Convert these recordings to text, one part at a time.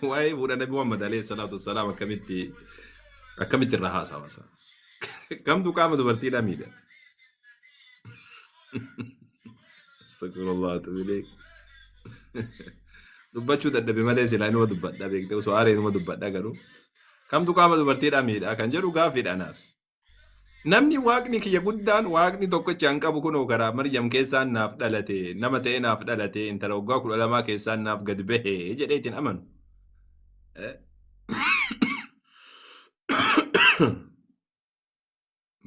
Waa'ee fuudha Nabi Muhammad alayhi salaatu wassalaam akkamitti akkamitti irraa haasawa isaa? Kamtu qaama dubartiidhaa miidha? Astagfirullah atubu ilayk. Dubbachuu dadhabe malee silaa inuma dubbadha beekte, osoo aaree inuma dubbadha, garuu kamtu qaama dubartiidhaa miidha kan jedhu gaaffiidha anaaf. Namni waaqni kiyya guddaan, waaqni tokkicha an qabu kunoo karaa Maryam keessaan naaf dhalate, nama ta'ee naaf dhalate, intala waggaa 12 keessaan naaf gad bahe jedhee ittiin amanu.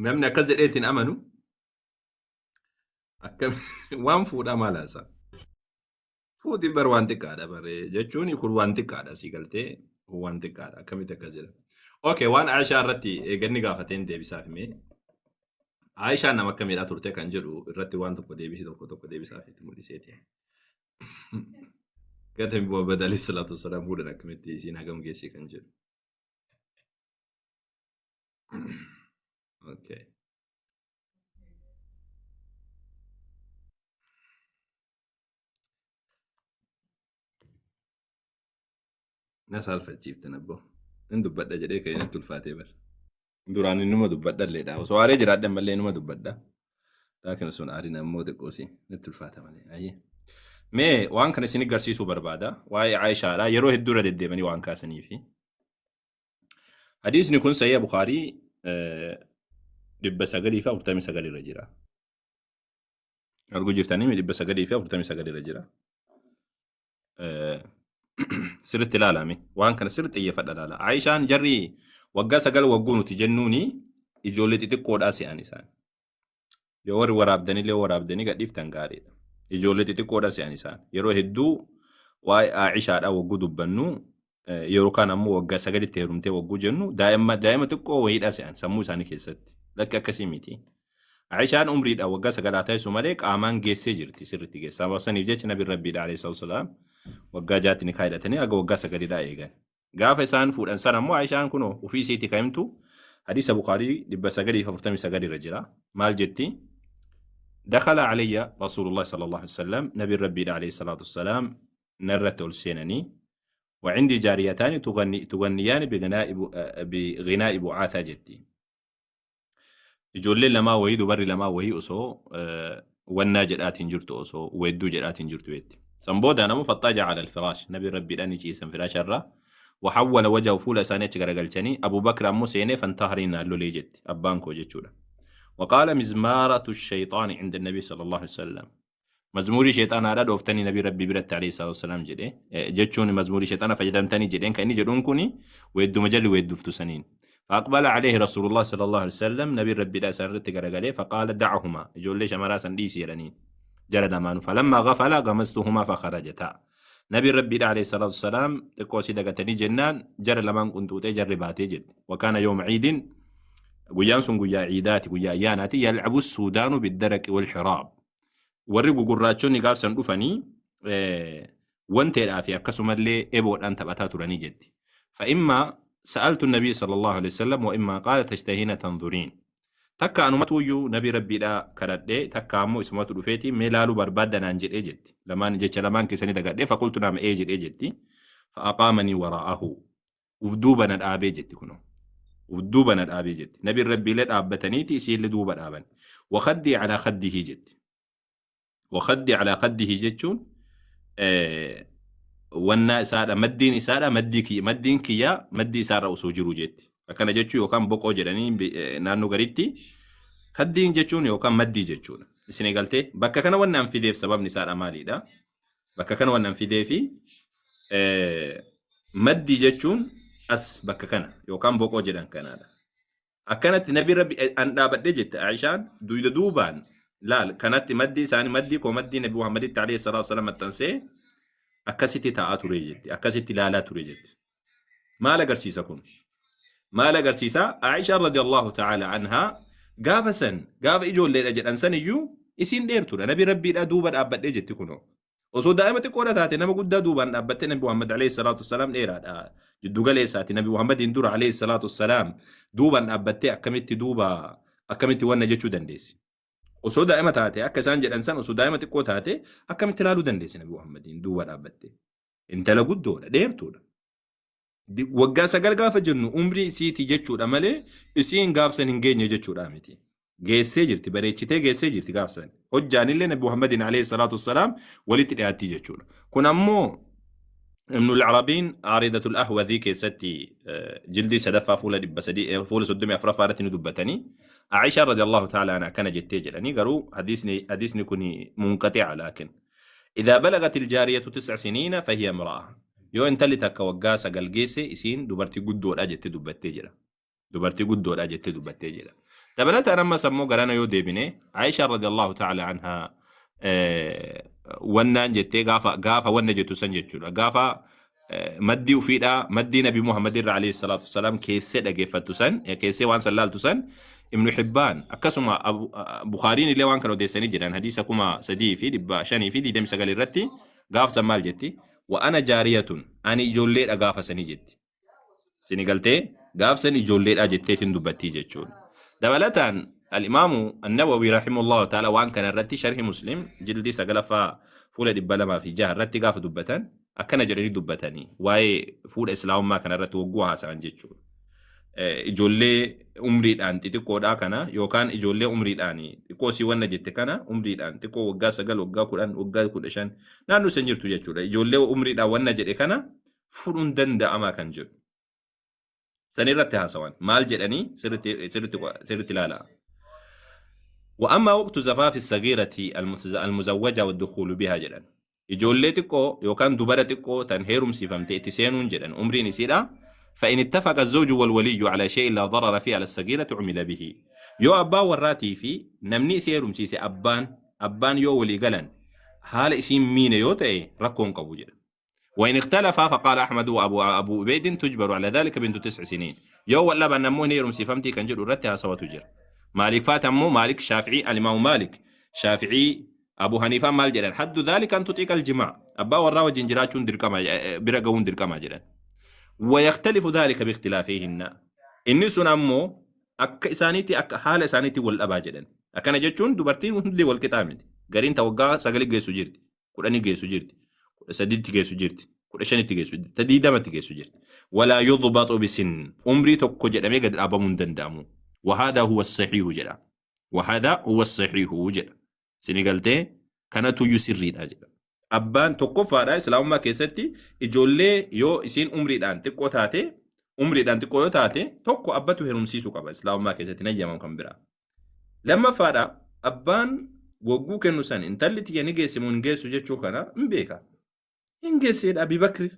Namni akkas jedhee ittiin amanu akkam waan fuudhaa maal haasa'a? Fuuti bar waan xiqqaadha bare jechuun kun waan xiqqaadha, sii galtee, kun waan xiqqaadha, akkamitti akkas jedha. Okay, waan Aishaa irratti eeganni gaafateen deebisaaf himee. Aishaan nama akkamiidha turte kan jedhu irratti waan tokko deebisi, tokko tokko deebisaaf itti mul'iseeti. Gata Muhammad alayhi salaatu wassalaam fuudhan akkamitti isiin hagam geessi kan jedhu. Okay. Na saalfachiiftan abboo. In dubbadha jedhee ka'ee natti ulfaatee bar. Duraan inuma dubbadha illeedha. Osoo aaree jiraadhe ammallee inuma dubbadha. Laakiin osoo hin aarin ammoo xiqqoosi natti ulfaata malee. Ayyee. Mee waan kana isin agarsiisuu barbaada. Waa'ee Aayishaadha. Yeroo hedduu irra deddeemanii waan kaasaniifi. Hadiisni kun Sahih Bukaarii 949 irra jira. Arguu jirtanii, 949 irra jira. Sirriitti ilaalame. Waan kana sirriitti xiyyeeffadha ilaala. Aayishaan jarri waggaa 9 wagguu nuti jennuuni ijoollee xixiqqoodhaa se'an isaan. Yoo warri waraabdanillee waraabdanii gadhiiftan gaariidha. Ijoollee xixiqqoodha se'an isaan. Yeroo hedduu waa'ee Aayishaadhaa wagguu dubbannu, yeroo kaan ammoo waggaa 9tti heerumtee wagguu jennu, daa'ima daa'ima xiqqoo wayiidha se'an sammuu isaanii keessatti. Lakki, akkasii miti. Aayishaan umriidhaan waggaa 9 haa taasisu malee qaamaan geessee jirti, sirriitti geesse. Sababa saniif jecha Nabi Rabbiidha alayhi salaatu wasalaam waggaa 6tti nikaa hidhatanii haga waggaa 9dhaa eegan. Gaafa isaan fuudhan sana ammoo Aayishaan kunoo ofii isiitii kan himtu hadiisa Bukaarii 949 irra jira. Maal jetti? Dakhala alayya Rasuulullah sallallahu alaihi wasallam, Nabiin Rabbiidha alayhi salaatu wassalaam narratti ol seenanii, wa cindii jaariyataani tuganniyaani biginaa'i bu'aataa jetti. Ijoolleen lamaa wayii, dubarri lamaa wayii osoo wannaa jedhaatiin jirtu, osoo weedduu jedhaatiin jirtu jetti. San booda namu faxxaja ala alfiraash, nabi rabbiidhaan ni ciisan firaasha irraa. Waxawwala wajahu, fuula isaanii achi garagalchanii, Abu Bakr ammoo seenee fantahariin naan lolee jetti, abbaan koo jechuudha. Waqaala mizmaaratu shayxaani inda nabii sallallahu alaihi wasallam. Mazmuurii sheexaanaadha dhooftanii nabii rabbii biratti alayhi salaatu wassalaam jedhe, jechuun mazmuurii sheexaana fayyadamtanii jedheen kan inni jedhuun kuni weedduma jalli weedduftu saniin. Faaqbala alayhi rasuulullah sallallahu alaihi wasallam, nabiin rabbiidha isaan irratti garagalee, faqaala da'ahumaa, ijoollee shamaraa san dhiisi jedhaniin jara lamaanuu. Falammaa gafala gamastuhumaa fakharajata. Nabiin rabbiidha alayhi salaatu wassalaam xiqqoo si dagatanii jennaan jara lamaan qunxuuxee jarri baatee jette. Wakaana yooma ciidin, guyyaan sun guyyaa ciidaati, guyyaa ayyaanaati, yalcabu suudaanu biddaraqi wal hiraab. Warri gugurraachonni gaaf san dhufanii wanteedhaa fi akkasumallee eboodhaan taphataa turanii jetti. Fa'immaa sa'altu nabii sallallahu alaihi wasallam wa immaa qaala tashtahiina tanzuriin. Takka anumatu iyyuu nabii rabbiidhaa kadhadhee, takka ammoo isumatu dhufeeti mee laaluu barbaadda naan jedhee jetti. Lamaan jecha lamaan keessanii dagadhee, faqultu naam, ee jedhee jetti. Fa'aqaamanii waraa'ahu. Uf duuba na dhaabee jetti kunoo. Uf duuba na dhaabee jetti. Nabiin rabbiilee dhaabbataniiti isiillee duuba dhaaban. Wakaddii alaa kaddihii jetti. Wakaddii alaa kaddihii jechuun wannaa isaadha, maddiin isaadha, maddii kiyya, maddiin kiyyaa maddii isaarra osoo jiru jetti. Akkana jechuun yookaan boqoo jedhanii naannoo garitti kaddiin jechuun yookaan maddii jechuudha. Isin eegaltee bakka kana wanni an fideef sababni isaadha maalidha? Bakka kana waan an fideefi maddii jechuun as bakka kana yookaan boqoo jedhan kanaadha. Akkanatti nabi rabbi an dhaabadhee jette Aishaan, duyda duubaan laal kanatti maddii isaanii maddii koo maddii nabi Muhammaditti alayhi salaatu wassalaam maxxansee akkasitti taa'aa ture jetti. Akkasitti ilaalaa ture jetti. Maal agarsiisa kun? Maal agarsiisa? Aishaan radiyallahu ta'ala anhaa gaafa san, gaafa ijoolleedha jedhan san iyyuu isiin dheertuudha. Nabi rabbiidhaa duuba dhaabbadhee jetti kunoo. Osoo daa'ima xiqqoodha taate nama guddaa duubaan dhaabbattee, Nabi Muhammad alayhi salaatu wassalaam dheeraadha. Jiddu galeessaati. Nabi Muhammadiin dura alayhi salaatu wassalaam duubaan dhaabbattee akkamitti duuba akkamitti wanna jechuu dandeessi? Osoo daa'ima taate, akka isaan jedhan san, osoo daa'ima xiqqoo taate akkamitti ilaaluu dandeessi Nabi Muhammadiin duuba dhaabbattee? Intala guddoodha, dheertuudha. Waggaa 9 gaafa jennu umrii isiitii jechuudha malee isiin gaafsan hin geenye jechuudha miti. Geessee jirti, bareechitee geessee jirti gaafsan. Hojjaanillee Nabi Muhammadin alayhi salaatu wassalaam walitti dhiyaattii jechuudha. Kun ammoo Ibnul Arabiin Aaridatul Ahwadii keessatti jildii sadaffaa fuula 300 fuula 34ffaa irratti ni dubbatanii. Aishaa radiyallahu ta'ala anha akkana jettee jedhanii, garuu hadiisni kun munqaxi'a laakin. إذا بلغت الجارية 9 سنين فهي امرأة. Yoo intalli takka waggaa 9 geesse isiin dubartii guddoodha jettee dubbattee jedha. Dubartii guddoodha jettee dubbattee jedha. Dabalataan ammas ammoo garana yoo deebine, Aishaa radiyallahu ta'ala anha wannaan jettee gaafa wanna jettu san jechuudha. Gaafa maddii ufiidhaa maddii Nabi Muhammad irra alayhi salaatu wassalaam keessee dhageeffattu san, keessee waan san laaltu san, Ibnu Hibbaan akkasuma Bukaariin illee waan kana odeessanii jiran, hadiisa 3529 irratti gaaf san maal jetti? وأنا جارية, ani ijoolleedha gaafa sanii jetti. Sini galtee gaaf san ijoolleedha jetteetiin dubbattii jechuudha. Dabalataan Al-Imaamu An-Nawawi rahimahullahu ta'ala waan kana irratti sharhi Muslim jildii sagalaffaa fuula 206 irratti gaafa dubbatan akkana jedhanii dubbatanii, waa'ee fuudha islaamummaa kana irratti wagguu haasa'an jechuudha. Ijoollee umriidhaan xixiqqoodhaa kana yookaan ijoollee umriidhaan xiqqoo sii wanna jette kana, umriidhaan xiqqoo waggaa 9, waggaa 10, waggaa 15 naannoo san jirtu jechuudha. Ijoollee umriidhaan wanna jedhe kana fuudhuun danda'amaa kan jedhu. San irratti haasawan maal jedhanii, sirritti sirritti sirritti ilaala. وأما وقت زفاف الصغيرة المزوجة والدخول بها jedhan. Ijoollee xiqqoo yookaan dubara xiqqoo tan heerumsiifamte itti seenuun jedhan umriin isiidha. فإن اتفق الزوج والولي على شيء لا ضرر فيه على الصغيرة عمل به. Yoo abbaan warraatii fi namni isii heerumsiise, abbaan yoo walii galan haala isiin miine yoo ta'e rakkoon qabu jedha. وإن اختلفا فقال أحمد وأبو عبيد تجبر على ذلك بنت 9 سنين. Yoo wal dhaban ammoo ni heerumsiifamtii kan jedhu irratti haasawatu jira. Maalik faati ammoo, Maalik, Shaafi'ii, Alimaamu Maalik, Shaafi'ii, Abu Haniifaa maal jedhan? حد ذلك أن تطيق الجماع. Abbaa warraa wajjin jiraachuun dirqama, bira gahuun dirqama jedhan. ويختلف ذلك باختلافهن. Inni sun ammoo akka isaaniitti, akka haala isaaniitti wal dhabaa jedhan. Akkana jechuun dubartiin hundi wal qixaa miti. Gariin ta waggaa 9 geessu jirti, 10 geessu jirti, 13tti geessu jirti, 15tti geessu jirti, ta 20tti geessu jirti. ولا يضبط بسن. Umrii tokko jedhamee gad dhaabamuu hin danda'amu. وهذا هو الصحيح jedha. وهذا هو الصحيح jedha. Sini galtee kanatu sirriidha jedha. Abbaan tokkoffaadha, islaamummaa keessatti ijoollee yoo isiin umriidhaan xiqqoo taate, umriidhaan xiqqoo yoo taate, tokko abbatu heerumsiisuu qaba islaamummaa keessatti nayyamamu kan biraa. Lammaffaadha, abbaan wagguu kennu san intalli tiyya ni geesse moo hin geessu jechuu kana hin beeka. Hin geesseedha Abi Bakri.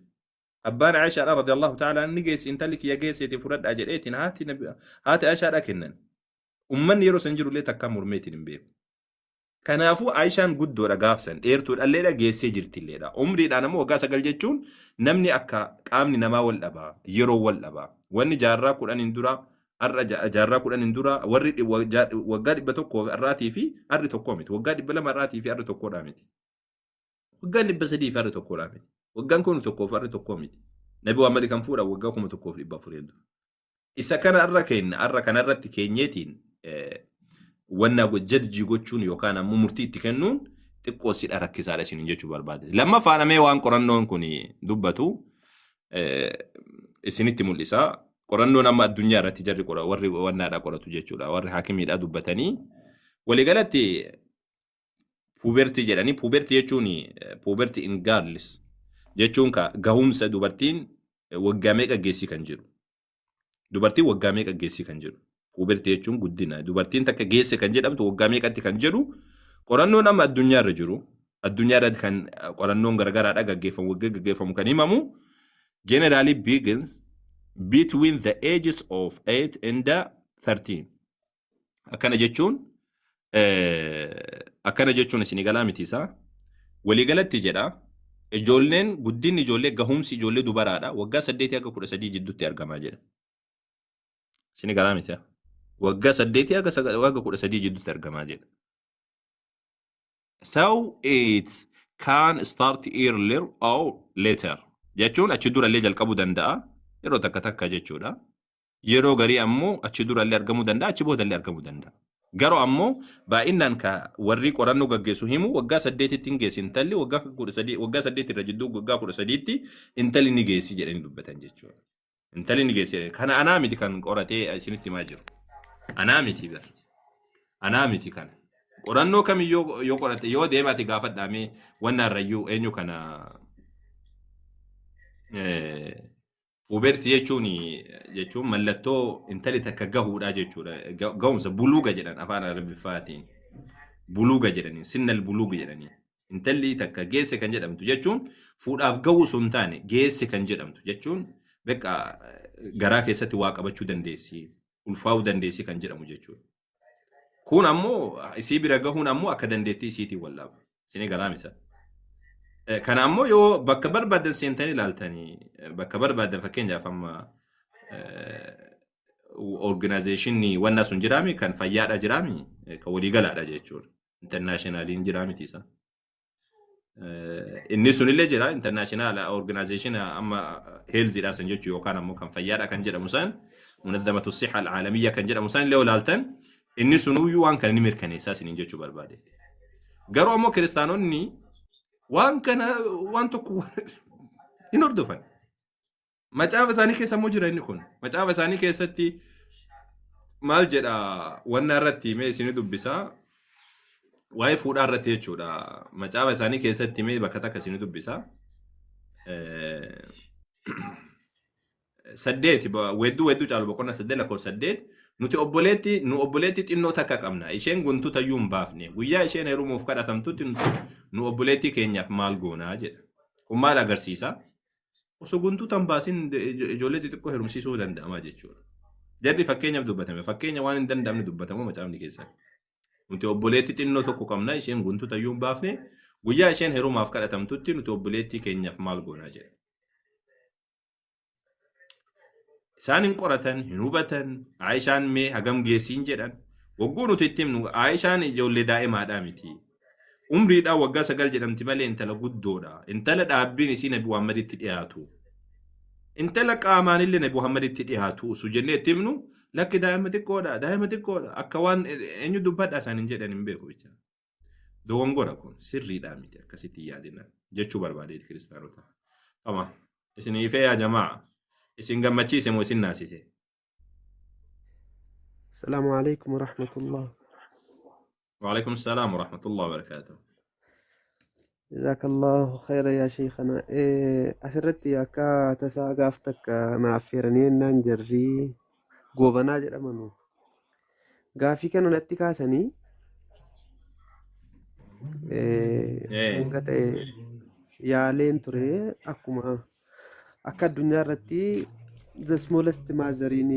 Abbaan Aishaadha radiyallahu ta'ala ni geesse, intalli kiyya geesseeti fudhadhaa jedheetiin haati Aishaadha kennan. Ummanni yeroo san jirullee takkaa mormeetiin hin beeku. Kanaafuu Aishaan guddoodha gaafsan, dheertuudhalleedha, geessee jirtilleedha. Umriidhaan ammoo waggaa 9 jechuun namni akka qaamni namaa wal dhabaa, yeroo wal dhabaa. Wanni jaarraa 10n dura har'a jaarraa 10n dura warri waggaa 100 har'aatii fi har'i tokkoo miti. Waggaa 200 har'aatii fi har'i tokkoodhaa miti. Waggaan 300 fi har'i tokkoodhaa miti. Waggaan 1000 fi har'i tokkoo miti. Nabi Muhammad kan fuudha waggaa 1400 dura. Isa kana har'a keenya har'a kanarratti keenyeetiin wanna jadjii gochuun yookaan ammoo murtii itti kennuun xiqqoo sidha rakkisaadha isin jechuu barbaade. Lammaffaan amee waan qorannoon kun dubbatu isinitti mul'isa. Qorannoon amma addunyaa irratti jarri warri wannaadha qoratu jechuudha. Warri haakimiidha dubbatanii waliigalatti puberty jedhanii, puberty jechuun, puberty in girls jechuun ka gahumsa dubartiin waggaa meeqa geessi kan jedhu. Dubartiin waggaa meeqa geessi kan jedhu. Puberty jechuun guddina. Dubartiin takka geesse kan jedhamtu waggaa meeqatti kan jedhu, qorannoon amma addunyaa irra jiru, addunyaa irratti kan qorannoon garagaraadha gaggeeffamu, waggaa gaggeeffamu kan himamu, generally begins between the ages of 8 and 13. Akkana jechuun isin galaa miti isaa. Waliigalatti jedha, ijoolleen guddinni ijoollee, gahumsi ijoollee dubaraadha waggaa 8 haga 13 jidduutti argamaa jedha. Isin galaa miti, waggaa 8 haga 13 jidduutti argamaa jedha. Though it can start earlier or later jechuun achi durallee jalqabuu danda'a yeroo takka takka jechuudha. Yeroo garii ammoo achi durallee argamuu danda'a, achi boodallee argamuu danda'a. Garuu ammoo baay'inaan ka warri qorannoo gaggeessu himu waggaa 8tti hin geessi intalli, waggaa 13, waggaa 8 irra jidduu, waggaa 13tti intalli ni geessi jedhanii dubbatan jechuudha. Intalli ni geesse. Kana anaa miti kan qoratee isinitti himaa jiru. Anaa miti bar. Anaa miti kana. Qorannoo kamiyyuu yoo qorate yoo deemate gaafadhaamee wanna irrayyuu eenyu kana puberty jechuun mallattoo intalli takka gahuudha jechuudha. Gahumsa buluuga jedhan afaan Arabiffaatiin. Buluuga jedhanii sinnal buluuga jedhanii. Intalli takka geesse kan jedhamtu jechuun fuudhaaf gahuu osoo hin taane geesse kan jedhamtu jechuun beqa garaa keessatti waa qabachuu dandeessi, ulfaa'uu dandeessi kan jedhamu jechuudha. Kun ammoo isii bira gahuun ammoo akka dandeettii isiitiin wallaaba. Isinii galaamisa. Kana ammoo yoo bakka barbaadan seentanii ilaaltanii bakka barbaadan fakkeenyaaf amma organization wanna sun jiraami kan fayyaadha jiraami kan waliigalaadha jechuudha. Internationaliin jiraa miti isa. Inni sunillee jira international organization amma healthiidha san jechuu yookaan ammoo kan fayyaadha kan jedhamu san munaddamatu siha alaalamiyya kan jedhamu san illee olaaltan inni sunuyyuu waan kana ni mirkaneessaa isiniin jechuu barbaade. Garuu ammoo kiristaanonni waan kana waan tokko hin hordofan. Macaafa isaanii keessa immoo jira inni kun. Macaafa isaanii keessatti maal jedha wanna irratti mee isinii dubbisaa. Waa'ee fuudhaa irratti jechuudha. Macaafa isaanii keessatti mee bakka takka isinii dubbisaa. 8 weedduu caalu boqonnaa 8 lakkoofsa 8 nuti obboleetti nu obboleetti xinnoo takka qabna isheen guntuu tayyuu hin baafne guyyaa isheen heerumuuf kadhatamtutti nuti nu obboleettii keenyaaf maal goonaa jedha. Kun maal agarsiisa? Osoo guntuu tan baasin ijoollee xixiqqoo heerumsiisuu danda'ama jechuudha. Jarri fakkeenyaaf dubbatame. Fakkeenya waan hin danda'amne dubbatamu macaafni keessan. Nuti obboleetti xinnoo tokko qabna isheen guntuu tayyuu hin baafne guyyaa isheen heerumaaf kadhatamtutti nuti obboleettii keenyaaf maal goonaa jedha. Isaan hin qoratan, hin hubatan, Aayishaan mee hagam geessiin jedhan. Wagguu nuti itti himnu Aayishaan ijoollee daa'imaadhaa miti. Umriidhaan waggaa 9 jedhamti malee intala guddoodha. Intala dhaabbiin isii Nabi Muhammaditti dhiyaatu. Intala qaamaan illee Nabi Muhammaditti dhiyaatu osoo jennee itti himnu lakki daa'ima xiqqoodha, daa'ima xiqqoodha. Akka waan eenyu dubbadha isaan hin jedhan hin beeku jecha. Dogongora kun sirriidhaa miti akkasitti hin yaadina jechuu barbaadeeti kiristaanota. Tama isin ifee yaa jamaa isin gammachiise moo isin naasise? السلام عليكم ورحمة الله. وعليكم السلام ورحمة الله وبركاته. جزاك الله خيرا يا شيخنا. إيه asirratti akka tasaa gaaf takka na affeeranii jennaan jarri goobanaa jedhamanu gaafii kana natti kaasanii hanga ta'e yaaleen ture akkuma akka addunyaa irratti the smallest motheriin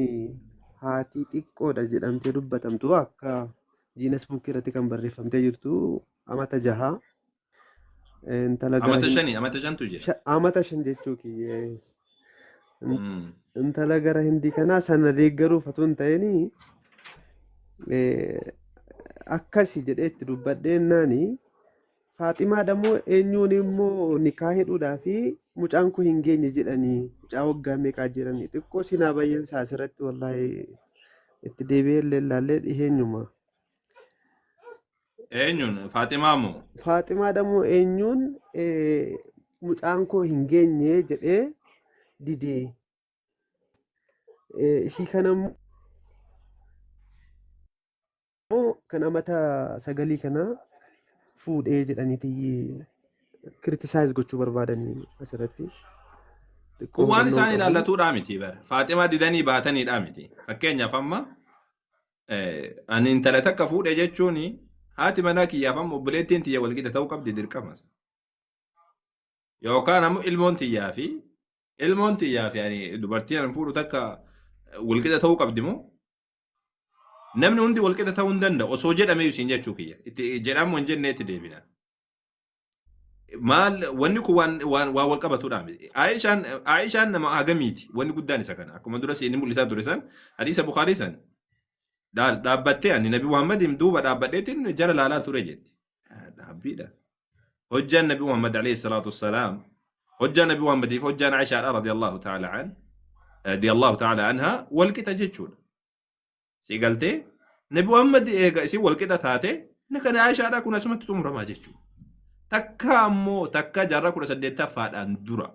haatii xiqqoodha jedhamtee dubbatamtu akka Guinness Book irratti kan barreeffamtee jirtu amata 6 intala gara Amata 5, amata 5tu jira. Amata 5 jechuu kiyye. Intala gara Hindii kanaa sana deeggaruuf otoo hin ta'in akkasi jedhee itti dubbadhee jennaani Faaximaa dammoo eenyuun immoo nikaa hidhuudhaa fi mucaan kun hin geenye jedhanii mucaa waggaa meeqaa jiranii xiqqoo sinaa baay'een isaa asirratti wallaahi itti deebi'ee illee ilaallee dhiheenyuma. Eenyuun Faaximaa moo? Faaximaa dammoo eenyuun mucaan koo hin geenye jedhee didee. Ishii kana immoo kan amata 9 kana fuudhee jedhaniiti criticize gochuu barbaadanii asirratti. Xiqqoo Kun waan hubannoo isaan qabu. ilaallatuudhaa miti bara. Faaximaa didanii baataniidhaa miti. Fakkeenyaaf amma ani intala takka fuudhe jechuun haati manaa kiyyaaf amma obboleettiin tiyya walqixa ta'uu qabdi dirqama. Yookaan ammoo ilmoon tiyyaa fi ani dubartii ani fuudhu takka walqixa ta'uu qabdi moo? Namni hundi walqixa ta'uu hin danda'u osoo jedhamee isin jechuu kiyya. Itti jedhamu hin jennee itti deebina. Maal wanni kun waan wal qabatudha miti. Aayishaan nama hagamiiti wanni guddaan isa kana. Akkuma dura inni mul'isaa ture san hadiisa Bukaarii san dhaabbattee ani Nabi Muhammadiin duuba dhaabbadheetiin jara laalaa ture jetti. Dhaabbiidha. Hojjaan Nabi Muhammad alayhi salaatu wassalaam hojjaa Nabi Muhammadiif hojjaan Aayishaadha radiyallahu ta'ala anha wal qixa jechuudha. Si galtee Nabi Muhammad eega isin wal qixa taate inni kana Aayishaadha kun asumatti xumuramaa jechuudha. Takka ammoo takka jaarraa 18ffaadhaan dura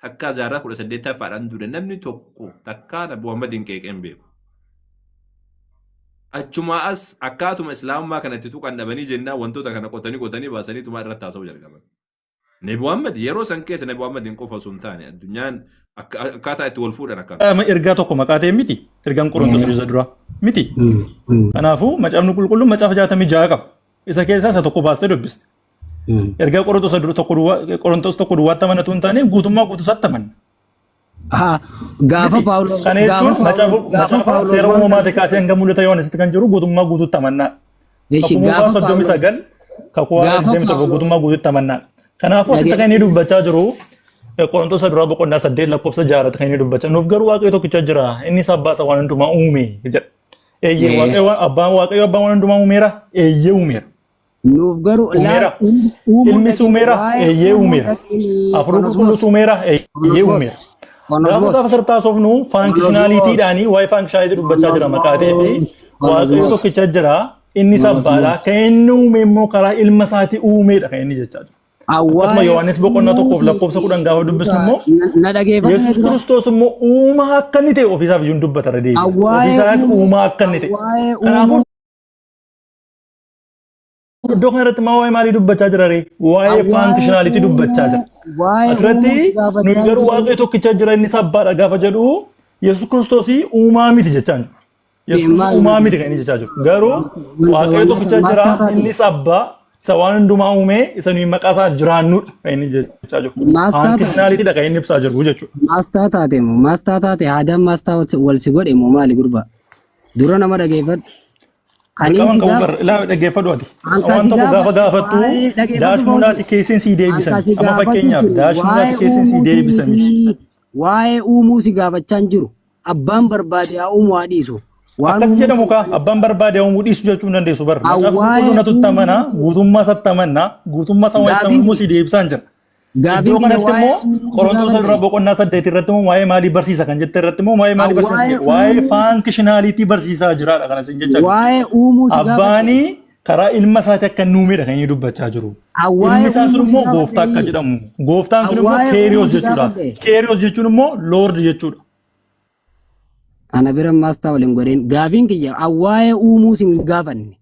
Takkaa jaarraa 18ffaadhaan dura namni tokko takkaa Nabi Muhammad hin qeeqee hin beeku. Achumaa as akkaatuma Islaamummaa kanatti tuqan dhabanii jennaan wantoota kana qotanii qotanii baasanii tumaa irratti haasa'uu jalqaban. Nabi Muhammad yeroo san keessa Nabi Muhammad hin qofa osoo hin taane addunyaan akkaataa itti wal fuudhan akkam. Amma ergaa tokko maqaa ta'e miti. Ergaan Qorontos isa duraa miti. Kanaafuu macaafni qulqulluun macaafa 66 qaba. Isa keessaa isa tokko baastee dubbiste. Ergaa Qorontos dura tokko duwwaa Qorontos tokko duwwaatti amanatu hin taane guutummaa guutuu isaatti amanna. Haa, gaafa Miti. Paawulos Kana gaafa jechuun macaafa Paawulos gaafa macaafa Paawulos seera waan kana uumamaati kaasee hanga mul'ata Yohaannisitti kan jiru guutummaa guutuutti amannaa. Ishi Kakuu moofaa gaafa soddomii Paawulos sagal kakuu haaraa gaafa 27 Paawulos guutummaa guutuutti amannaa. Kanaafuu asitti kan dhageeffadhu inni dubbachaa jiru Qorontosa duraa boqonnaa 8 lakkoofsa 6 irratti kan inni dubbachaa nuuf garuu Waaqayyo tokkicha jira innis abbaa isa waan hundumaa uume jedha. Eeyyee Waaqayyo abbaan Waaqayyo abbaan waan hundumaa uumeera eeyyee uumeera. Nuuf garuu laa Uumeera. uumuun Ilmis dhaqin uumeera. waa'ee Eeyyee uumuun uumeera. dhaqin Hafuurri onosmos qulqulluus uumeera. Eeyyee onosmos uumeera. Gaafa onosmos gaafa sirtaa haasofnu onosmos faankishinaaliitiidhaanii waa'ee faankishinaaliitii dubbachaa jira maqaa ta'ee fi Waaqayyo onosmos tokkicha jira. Innis abbaadha. onosmos Kan inni uume immoo karaa ilma isaatii uumeedha kan inni jechaa jiru. Akkasuma waa'ee Yohaannis boqonnaa uumuu 1f lakkoofsa 10 gaafa dubbisnu immoo na dhageeffadhu na Yesuus dura Kiristoos immoo uumaa akka inni ta'e ofiisaaf iyyuu hin dubbata irra deebi'ee. waa'ee Ofiisaas uumuu uumaa akka inni ta'e. waa'ee Kanaafuu uumuu iddoo kana irratti maa waa'ee maalii dubbachaa jira ree? Waa'ee waa'ee faankishinaalitii dubbachaa jira. uumuu waa'ee Asirratti uumuu si nuyi gaafachaa garuu jiru Waaqayyo tokkicha jira innis abbaadha gaafa jedhu Yesuus Kiristoos uumaa miti jechaa hin jiru. Yesuus Kiristoos maal uumaa miti miti kan inni jechaa jiru. Garuu wanta Waaqayyo wanta tokkicha jira maastaa taate innis abbaa isa waan hundumaa uumee isa nuyi maqaa isaa jiraannudha kan inni jechaa jiru. maastaa taate Faankishinaaliitiidha kan inni ibsaa jiru jechuudha. maastaa taate moo maastaa taate aadaan maastaa wal si godhe moo maali gurbaa dura nama dhageeffadhu Kaniin Dirqama si hin qabu gaafa bar ilaa dhaggeeffadhu ati. Anka Waan si tokko gaafa gaafadhu gaafattu waa'ee dhageeffadhu daash Fawzi. muulaati keesseen sii deebisan. Anka si Amma gaafachuu fakkeenyaaf jiru daash waa'ee muulaati keesseen sii uumuutii deebisa miti. miti. Waa'ee uumuu si gaafachaa hin jiru. Abbaan barbaade haa uumu haa dhiisu. Waan Akkas uumuu jedhamu kaa abbaan barbaade uumuu dhiisu jechuu hin dandeessu bar. Macaafa waa'ee qulqulluu natu itti amana uumuu guutummaa isaatti amanna guutummaa isaa waan itti gaafiin amanu immoo sii deebisaan jira. gaafiin Iddoo kiyya kanatti waa'ee immoo uumuu si Qorontoos gaafadhe. irraa boqonnaa 8 irratti immoo waa'ee maalii barsiisa kan jette irratti immoo waa'ee maalii barsiisa Waa'ee jedhe waa'ee uumuu faankishinaaliitii barsiisaa jiraadha kana isin jechaa jiru. waa'ee uumuu si gaafadhe. Abbaanii karaa ilma isaati akka inni uumedha kan inni dubbachaa jiru. Ilmi Waa'ee isaa sun uumuu si immoo gooftaa akka gaafadhe. jedhamu. Gooftaan sun immoo Waa'ee uumuu keeriyoos si jechuudha. gaafadhe. Keeriyoos jechuun immoo loord jechuudha. Ana bira maastaa waliin godheen gaafiin kiyya waa'ee uumuu si hin gaafanne.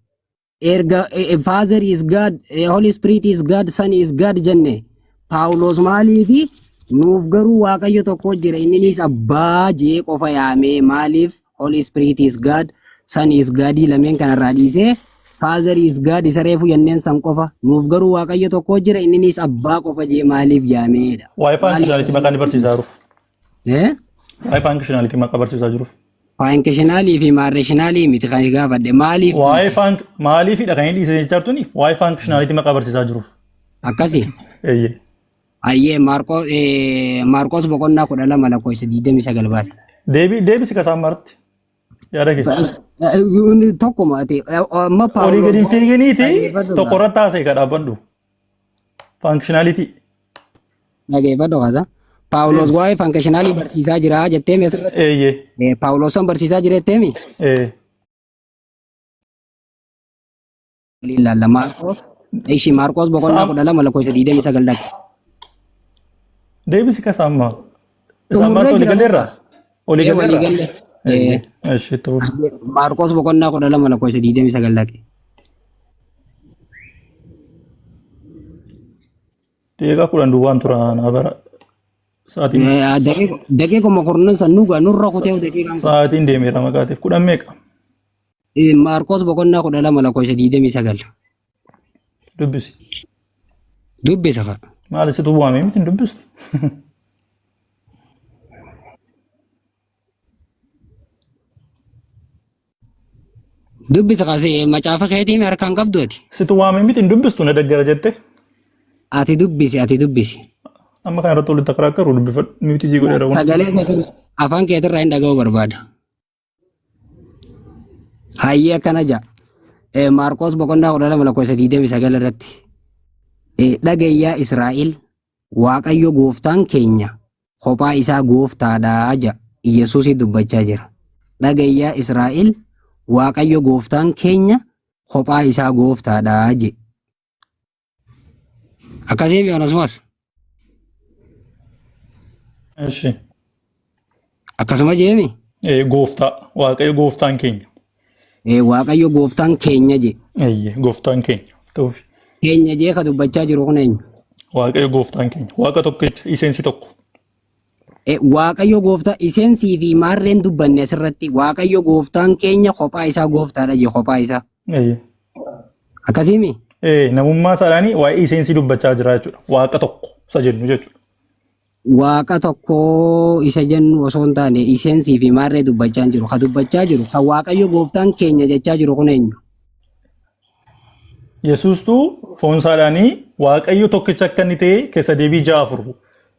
Erga Father is God, Holy Spirit is God, Son is God jenne Paawulos maaliifi nuuf garuu Waaqayyo tokko jira inninis abbaa jee qofa yaamee maaliif Holy Spirit is God, Son is God lameen kanarraa dhiisee Father is God isa reefu jenneen san qofa nuuf garuu Waaqayyo tokko jira inninis abbaa qofa jee maaliif yaameedha. Waa'ee Maaliif faankishinaalitii maqaa inni barsiisaa jiruuf. eh? Waa'ee faankishinaalitii maqaa barsiisaa jiruuf. Faankishinaalii fi maarreeshinaalii miti kan gaafadhe maaliif Waa'ee dhiise? faank maaliifidha kan inni dhiise jechaa jirtuni waa'ee faankishinaalitii maqaa barsiisaa jiruuf. Akkasi. Eeyyee. Ayyee Maarqos boqonnaa 12 lakkoofsa 29 baase. Deebii deebisi kasaan marti. Yaada kee. Tokkuma ati amma Olii Paawulos gadi hin fiiginiiti dhageeffadhu tokko irratti haasa'e ka dhaabbadhu. Faankishinaalitii. Dhageeffadhu kaasa. Paawulos Deebisi. waa'ee faankishinaalii barsiisaa jira jetteemi asirratti. Eeyyee. Paawulos san barsiisaa jira jetteemi. Ee. Waliin ilaalla Maarqos. Ishi Maarqos boqonnaa Sa'am 12 lakkoofsa 29 dhaqe. Deebisi kasaan maa. Isaan Xumurree marti olii jira galleerra? bakka. Olii Ee walii galleerra? galle. Eeyyee. Eshi itti fufi. Maarqos boqonnaa 12 lakkoofsa 29 dhaqe. Daqiiqaa 10 duwwaan tura naa bara. Sa'aatiin Daqiiquma kurnan san nuga nurra kutee daqiiqaan kun. sa'aatiin deemeera maqaatiif 10 meeqa? Maarqos boqonnaa 12 lakkoofsa 29. Dubbisi. Dubbisa fa'a. Maal situ waamee miti hin dubbistu? Dubbisa kaasee macaafa keetiin harkaan qabdu ati. Situ waamee miti hin dubbistu na daggara jette. Ati dubbisi ati dubbisi. Amma kana irratti walitti akaraakkaru dubbifadhu miitii sii godheera kun. Sagalee keetirra afaan keetirraa hin dhaga'uu barbaada. Hayyee akkana ja'a. Maarqos boqonnaa 12 lakkoofsa 29 irratti. Dhagayyaa Israa'el Waaqayyo gooftaan keenya kophaa isaa gooftaadha ja'a. Yesuusii dubbachaa jira. Dhagayyaa Israa'el Waaqayyo gooftaan keenya kophaa isaa gooftaadha jedhe. Akkasii fi Onesmoos. Eshi. Akkasuma jeemi? Gooftaa Waaqayyo gooftaan keenya. Waaqayyo gooftaan keenya jee. Eeyyee gooftaan keenya. Ta'uufi. Keenya jee ka dubbachaa jiru kun eenyu? Waaqayyo gooftaan keenya. Waaqa tokkicha iseensi tokko. Waaqayyo gooftaa iseensii fi maarreen dubbanne asirratti Waaqayyo gooftaan keenya kophaa isaa gooftaadha jee kophaa isaa. Eeyyee. Akkasiimi? Namummaa isaadhaanii waa'ee iseensii dubbachaa jira jechuudha. Waaqa tokko isa jennu jechuudha. Waaqa tokko isa jennu osoo hin taane iseensii fi maarree dubbachaa hin jiru. Ka dubbachaa jiru ka Waaqayyo gooftaan keenya jechaa jiru kun eenyu? Yesuustuu foon isaadhaanii Waaqayyo tokkicha akka inni ta'e keessa deebii 6:4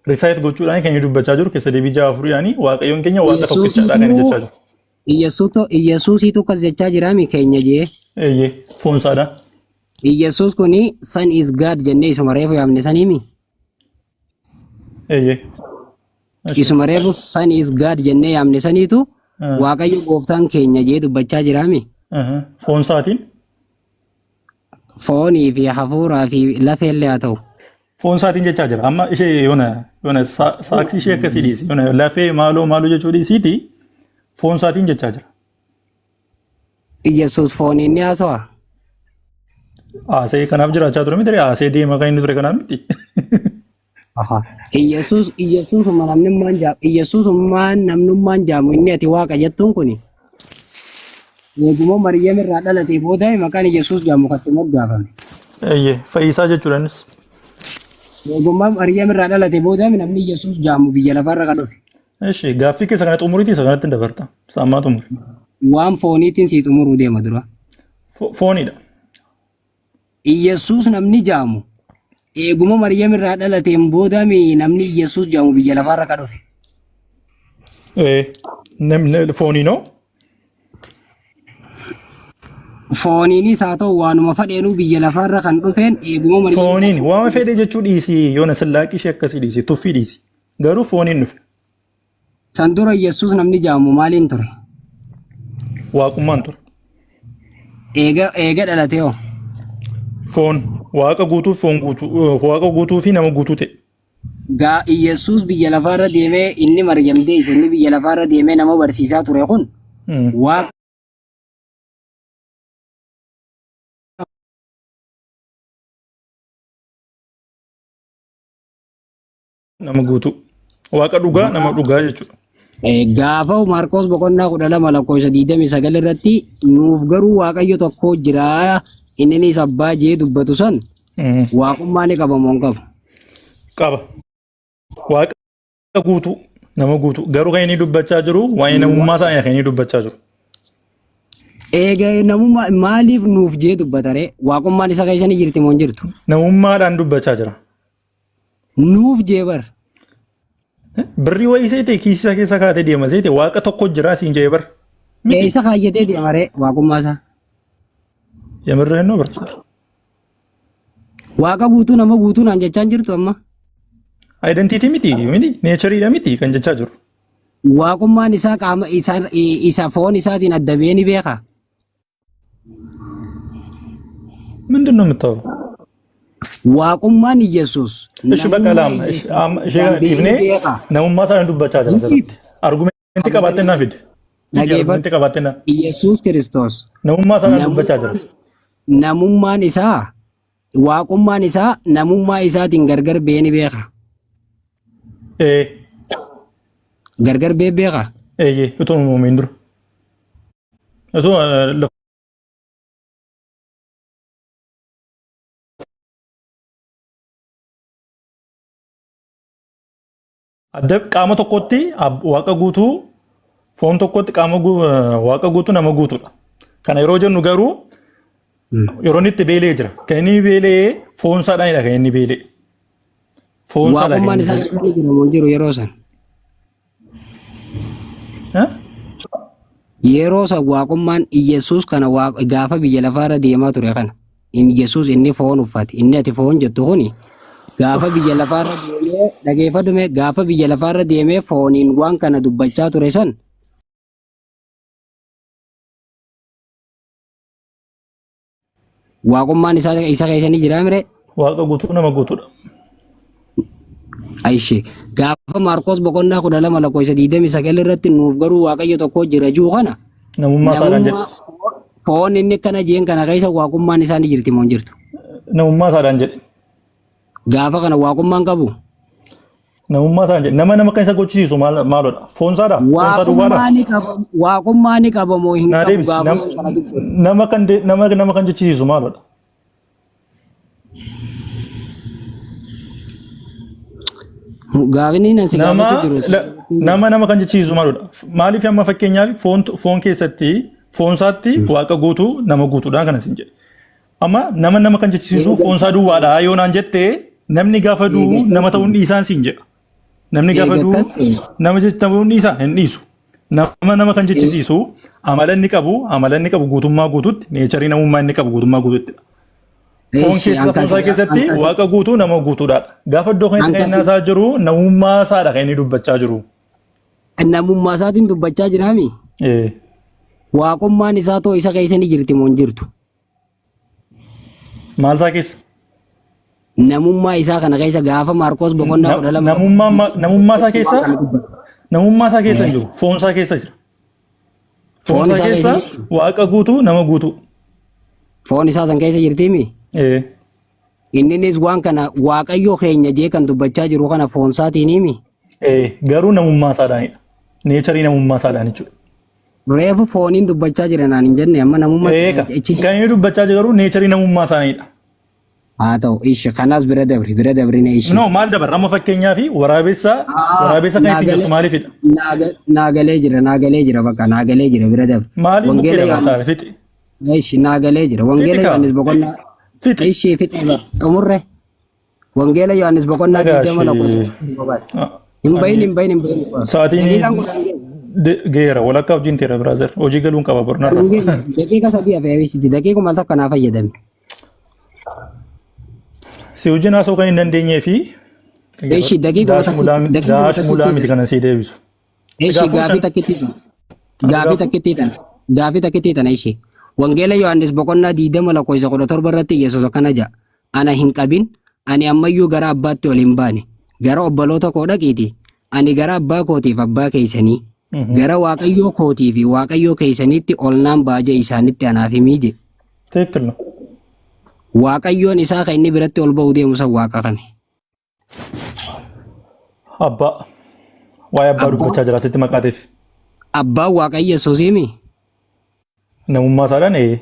recite gochuudhaan kan inni dubbachaa jiru keessa deebii 6:4dhaanii Waaqayyoon keenya Waaqa tokkichadha kan inni jechaa jiru. Iyyasuusiitu akkas jechaa jiraami keenya jee. Eeyyee foon isaadhaan. Iyyasuus kuni son is God jennee isuma reefu yaamne saniimi. Eeyyee. Isuma reefu son is God jennee yaamne saniitu Waaqayyo gooftaan keenya jee dubbachaa jiraami. Foon isaatiin. Foonii fi hafuuraa fi lafeellee haa ta'u. Foon isaatiin jechaa jira. Amma ishee yoona yoona saaksii ishee akkasii dhiisi. Yoona lafee maaloo maaloo jechuu dhiisiiti foon isaatiin jechaa jira. Iyyasuus fooniin ni haasawa. Haasee kanaaf jiraachaa ture miti haasee deema kan inni ture kanaaf miti. Aha. Iyyasuus Iyyasuusuma namnummaan jaamu Iyyasuusummaan namnummaan jaamu inni ati waaqa jettuun kuni eeguma Maryam irraa dhalatee booda maqaan Iyyasuus jaamu kan itti moggaafame. Eeyyee fayyisaa jechuudha innis. Eegummaa Maryam irraa dhalatee booda namni Iyyasuus jaamu biyya lafarra kan dhufe. Eshi gaaffii keessa kana xumuriiti isa kanatti hin dabarta. Isa ammaa xumuri. Waan fooniitiin sii xumuruu deema dura. Fooniidha. Iyyasuus namni jaamu eeguma Maryam irraa dhalateen booda namni Iyyasuus jaamu biyya lafaarra kan dhufe. Namni fooniinoo Fooniinis haa ta'u waanuma fadheenuu biyya lafaarra kan dhufeen eeguma Maryam Fooniin waama fedhe jechuu dhiisi yoona sillaaqii ishee akkasii dhiisi tuffii dhiisi. Garuu fooniin dhufe. San dura Iyyasuus namni jaamu maaliin ture? Waaqummaan ture. Eega dhalatee hoo? Foon waaqa guutuu foon guutuu waaqa guutuu fi nama guutuu ta'e. Gaa Iyyasuus biyya lafaarra deemee inni Maryam deesse inni biyya lafaarra deemee nama barsiisaa ture kun waaqa Nama guutuu. Waaqa dhugaa nama dhugaa jechuudha. Gaafa Maarqos boqonnaa 12 lakkoofsa 29 irratti nuuf garuu Waaqayyo tokko jira inninis abbaa jee dubbatu san waaqummaa ni qaba moo hin qabu? Qaba. Waaqa guutuu nama guutuu garuu kan inni dubbachaa jiru waa'ee namummaa isaa kan inni dubbachaa jiru. Eega namummaa maaliif nuuf jee dubbata ree? Waaqummaan isa keessa ni jirti moo hin jirtu? Namummaadhaan dubbachaa jira. Nuuf jee bar. Birrii wayii seete kiisii isaa keessa kaatee deema seete waaqa tokko jira siin jee bar. Miti. Eessa kaayyatee deema ree waaqummaa isaa? Yamirreen noo bar. Waaqa guutuu nama guutuu naan jechaa hin jirtu amma. Identity miti miti neechariidha miti kan jechaa jiru. Waaqummaan isaa qaama isaa isa foon isaatiin adda ba'ee ni beeka. ምንድን ነው የምታወራው? Waaqummaan Iyyasuus እሺ በቃ namummaa ላም እሺ Iyyasuus amma ishee kana addaan ba'ee ni dhiifnee beeka. namummaa isaa dubbachaa jira asirratti. Argumentii qabaattee naa fidi. Fidi Dhageeffadhu. argumentii qabaattee naa. Iyyasuus Kiristoos Namummaa isaa dubbachaa jira. namummaan isaa waaqummaan isaa namummaa isaatiin gargar ba'ee ni beeka. Ee Gargar ba'ee beeka. eeyyee utuu hin uumamin dura. Utuu lafa adda qaama tokkotti waaqa guutuu foon tokkotti qaama waaqa guutuu nama guutuudha. Kana yeroo jennu garuu yeroo inni itti beela'ee jira. Kan inni beela'ee foon isaadhaanidha kan inni beela'e. Foon isaadha kan Waaqummaan inni isaa beela'e. keessa jira moo hin jiru yeroo san? Eh? Yeroo san waaqummaan Iyyasuus kana gaafa biyya lafaarra deemaa ture kana. Iyyasuus inni foon uffate inni ati foon jettu kuni gaafa biyya lafaarra deemee dhageeffadhu mee gaafa biyya lafaarra deemee fooniin waan kana dubbachaa ture san waaqummaan isaa isa keessa ni jiraa mire? Waaqa guutuu nama guutuudha. Aishee gaafa Maarqos boqonnaa 12 lakkoofsa 29 irratti nuuf garuu Waaqayyo tokko jira jiru kana Namummaa isaadhaan jedhe. namummaa foon inni akkana jeen kana keessa waaqummaan isaa ni jirti moo hin jirtu? Namummaa isaadhaan jedhe. Gaafa kana waaqummaan qabu. Namummaa isaan jedhe. Nama nama kan isa gochisiisu maal maalodha? Foon isaadha? Foon isaa duwwaadha? Waaqummaa ni qaba waaqummaa ni qaba moo hin Naa qabu deebisi. gaafa Nam- kana dubbatu. Nama kan de- nama nama kan jechisiisu maalodha? Gaafni nan si Nama gaafachuu jiru. la- nama nama kan jechisiisu maalodha? Maaliif amma fakkeenyaaf foon foon keessatti foon isaatti waaqa guutuu nama guutuudhaan kana sin jedhe. Amma nama nama kan jechisiisu foon isaa duwwaadha yoo naan jette namni gaafa du'u nama ta'uun dhiisaan siin jedha. Namni gaafa Eega du'u akkas ta'e. nama ta'uun dhiisaa hin dhiisu. Nama nama kan jechisiisu amala inni qabu amala inni qabu guutummaa guututti neecharii namummaa inni qabu guutummaa guututti. Foon Eessi keessa foon isaa keessatti waaqa guutuu nama guutuudha. Gaafa iddoo kanatti kan inni Hankasi haasaa jiru namummaa isaadha kan inni dubbachaa jiru. Namummaa isaatiin dubbachaa jiraami. Eh. Waaqummaan isaa too isa keessa ni jirti moo hin jirtu? Maal isaa keessa? Namummaa isaa kana keessa gaafa Maarqos boqonnaa 12 Namummaa namummaa isaa keessa kana dubbata. Namummaa isaa keessa hin jiru. Foon isaa keessa jira. Foon Foon isaa isaa keessa keessa jirti. waaqa guutuu nama guutuu. Foon isaa san keessa jirtiimi. Eh. Inninis waan kana Waaqayyo keenya jee kan dubbachaa jiru kana foon isaatiin himi. Eh, garuu namummaa isaadhaanidha. Neecharii namummaa isaadhaan jechuudha. Reefu fooniin dubbachaa jira naan hin jenne amma namummaa Eeka. ichi Kan inni dubbachaa jiru garuu neecharii namummaa isaaniidha. haa ta'u ishi kanaas bira dabri bira dabrine ishi. No, maal dabarra amma fakkeenyaa fi waraabessa waraabessa kan ittiin jettu maaliifidha? Naagalee jira naagalee jira bakka naagalee jira bira dabri. Maaliif bukkee Wangeela dabartaa Yohaannis fixi? ishi naagalee jira wangeela Fixi kaa. Yohaannis boqonnaa Fixi. ishi fixi xumurre wangeela Yohaannis boqonnaa Nagaa 20 lakkoofsa ishee. baas. Hin bahin hin bahin hin bahin. Sa'aatiin Daqiiqaan 10 geesse. geera walakkaa hojiin teera brother. Hojii galuun qaba bornarra. Hin geesse. Daqiiqa 3 hafee ibsiti. Daqiiquma takka naa fayyadame. Si wajjin haasa'uu kan hin dandeenyee fi Eshi daqiiquma daash mulaa takkitti daqiiquma daash mulaa takkitti miti kana sii deebisu. Si Eshi gaafuu gaafii shan takkitti tana. ani Gaafii gaafuu takkitti tana. Gaafii takkitti tana ishee. Wangeela Yohaannis boqonnaa 20 lakkoofsa 17 irratti Yesuus akkana jedha. Ana hin qabin, ani ammayyuu gara abbaatti ol hin baane. Gara obboloota koo dhaqiiti. Ani gara abbaa kootiif abbaa keessanii, gara Waaqayyoo kootii fi Waaqayyoo keessaniitti ol naan ba'a jedhe isaanitti anaaf himii jedhe. ትክክል ነው። Waaqayyoon isaa kan inni biratti ol ba'uu deemu san waaqa kami? Abbaa waa'ee abbaa Abbaa dubbachaa jira asitti maqaateef. abbaan Waaqa Yesuusiimi? Namummaa isaadhaan ee.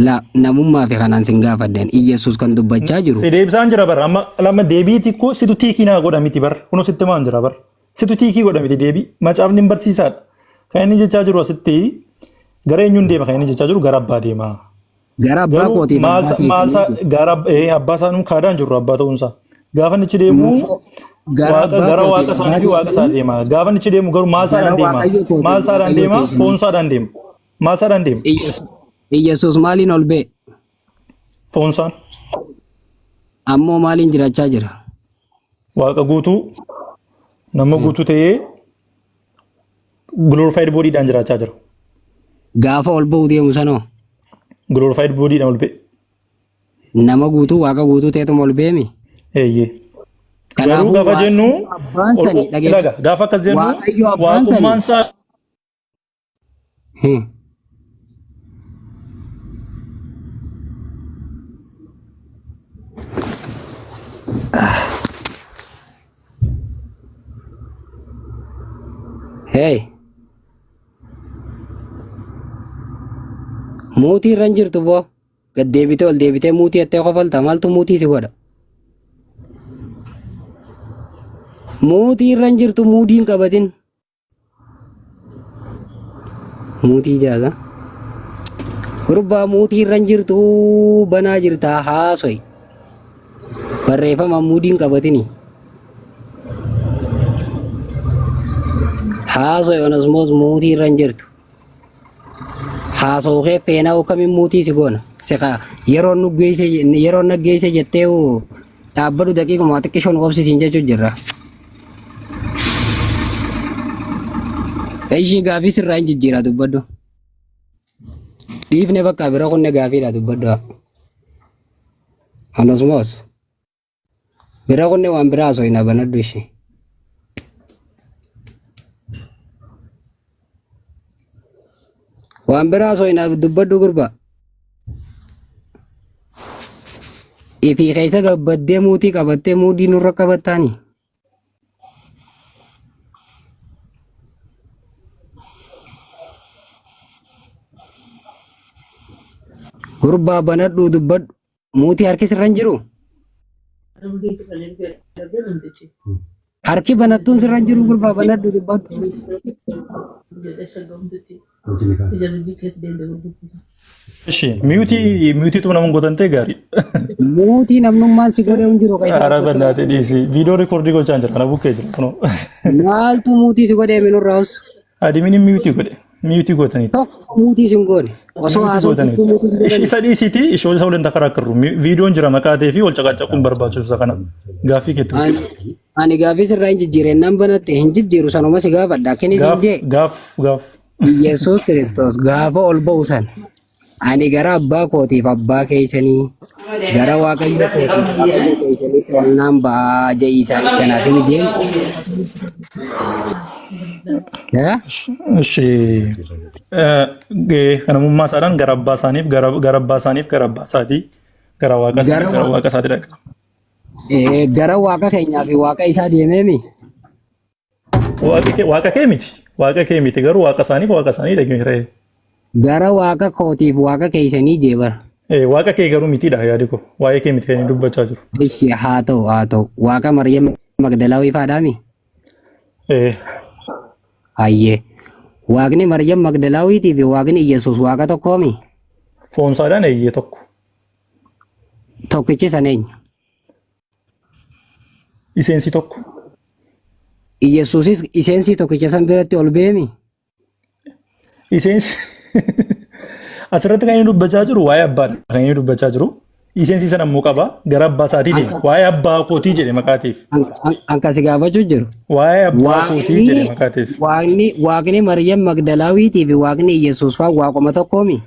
La namummaa fi kanaan sin gaafadheen Iyesuus kan dubbachaa jiru Si deebisaan jira bara amma lama deebii xiqqoo situ tiikii naa godha miti bara kunoo sitti maan jira bara situ tiikii godha miti deebii macaafni hin barsiisaadha kan inni jechaa jiru asitti gara eenyuun deema kan inni jechaa jiru gara abbaa deema Gara abbaa garuu kootiif maal abbaa maal keessanii jedhe. gara abbaa isaa nuun kaadaan jirru abbaa ta'uunsaa gaafa inni achi deemu Nuufoo gara waaqa abbaa gara kootiif waaqa abbaa isaanii fi waaqa isaa keessanii deema gaafa inni achi deemu garuu maal gara isaadhaan deema Waaqayyo kootiif maal isaadhaan Waaqayyo deema keessanii. foon isaadhaan deema maal isaadhaan deema Iyesuus maaliin ol ba'e? Foon isaan Ammoo maaliin jiraachaa jira? Waaqa guutuu nama guutuu ta'ee glorified bodyidhaan jiraachaa jira. Gaafa ol ba'u deemu sanoo Glorified bodyidhaan ol ba'e. Nama guutuu waaqa guutuu ta'etuma ol ba'eemi. Eeyyee. Garuu Kanaafuu gaafa Waaqayyo jennu abbaan ol sani dhageeffadhu. ilaga gaafa akkas jennu Waaqayyo abbaan sani waaqummaan isaa Hey. Muutii irra hin jirtu boo. Gad deebitee ol deebitee muutii jettee kofalta maaltu muutii si godha? Muutii irra hin jirtu muudii hin qabatin. Muutii jaala. Gurbaa muutii irra hin jirtu banaa jirta haasoyi. Barreeffama muudii hin qabatini. Haasoyi onosmoos muutii irra hin jirtu. Haasoo kee feenaa kamiin muutii si goona. Si kaa yeroo nu geesse yeroo na geesse jettee hoo dhaabbadhu daqiiquma xiqqishoo nu obsisiin jechuu jirra. Ishii gaafii sirraa hin jijjiiraa dubbadhu. Dhiifne bakka bira kunne gaafiidha dubbadhu. Onosmoos. Bira kunne waan biraa osoo hin banadhu ishee. Waan biraa osoo hin dubbadhu gurba. Ifii keessa gabbaddee muutii qabattee muudii nurra qabattaani. Gurbaa banadhuu dubbadhu. Muutii harki sirra hin jiru? Harki banattuun sirra hin jiru gurbaa banadhu dubbadhu. Ishi miyuutii miyuutiitu nama gootan ta'e gaarii. Muutii namnummaan si godhe hin jiru keessa Ara dubbatu. bal'aatee dhiisi. Viidiyoo rikoordii gochaa jira. Kana bukkee jira kunoo. Maaltu muutii si godhe minurraa us? Adimini miyuutii godhe. Miyuutii gootaniitu. Tokko muutii si hin goone. Osoo Miyuutii haasoftu gootaniitu. muutii si godhan. Isa dhiisiiti ishoo isa waliin takaraakkarru. Viidiyoon jira maqaa ta'ee fi wal caqacaquun barbaachisu isa kana. Gaaffii keetti. Ani ani gaaffii sirraa hin jijjiireen nan banatte hin jijjiiru sanuma si gaafadha. Akkinis hin Gaaf jee. gaaf gaaf. Yesuus Kiristoos gaafa ol ba'u sana ani gara abbaa kootiif abbaa keessanii gara waaqayyo kootiif waaqayyo keessanitti ol naan ba'aa jedhi isaanii kanaaf himi jeen. Eh? Ishi kanamummaa isaadhaan gara abbaa isaaniif gara gara abbaa isaaniif gara abbaa isaatii gara waaqa Gara isaaniif gara waaqa isaatii dhaqa. gara waaqa keenyaa fi waaqa isaa deemeemi. Waaqa kee waaqa kee miti. Waaqa kee miti garuu waaqa isaaniif waaqa isaanii dhaqee re'ee. Gara waaqa kootiif waaqa keessanii jee bara. Waaqa kee garuu mitiidha yaadi koo. Waa'ee kee miti kan inni dubbachaa jiru. Ishi haa ta'u haa ta'u waaqa Maryam Magdalaawii faadhaami. Eh, Hayyee. Waaqni Maryam Magdalaawiitii fi waaqni Iyyasuus waaqa tokkoomi. Foonsaadhaan eeyyee tokko. Tokkichi san eenyu? Iseensi tokko. Iyyasuusis iseensi tokkicha san biratti ol beemi. Iseensi asirratti kan inni dubbachaa jiru waa'ee abbaadha kan inni dubbachaa jiru. Iseensi sana immoo qaba gara abbaa isaatii deema. Waa'ee abbaa kootii jedhe maqaatiif. Anka si gaafachuu jiru. Waa'ee abbaa kootii jedhe maqaatiif. Waaqni waaqni Maryam Magdalaawiitii fi waaqni Iyyasuus faa waaquma tokkoomi.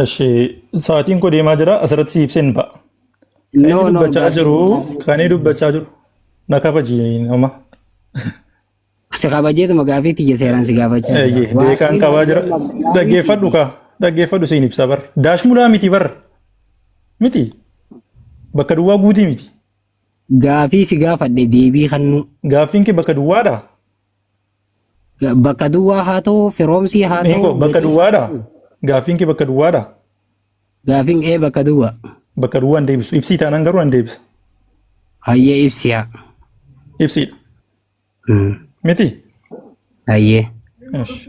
Eshi sa'aatiin koo deemaa jira asirratti si ibseen ba'a. Kan No inni no dubbachaa gaafii jiru kan inni dubbachaa jiru na kabaji nama. Si kabajeetuma gaafii tiyya seeraan si gaafachaa jira. Eeyyee beekaan Waaqni qabaa jira. Maryam Magdalaawiitii Dhaggeeffadhu kaa dhaggeeffadhu siin ibsa bar. Daashmulaa miti bar miti bakka duwwaa guutii miti. Gaafii si gaafadhe deebii kannuu. Gaaffiin kee bakka duwwaadha. Bakka duwwaa haa ta'u firoomsii haa ta'u Miingo bakka gatii duwwaadha. Gaaffiin kee bakka duwwaadha. Gaafiin ee bakka duwwaa. Bakka duwwaa hin deebisu. Ibsii taanaan garuu hin deebisa. Hayyee ibsiyaa. Ibsiidha. Miti? Hayyee. Esh.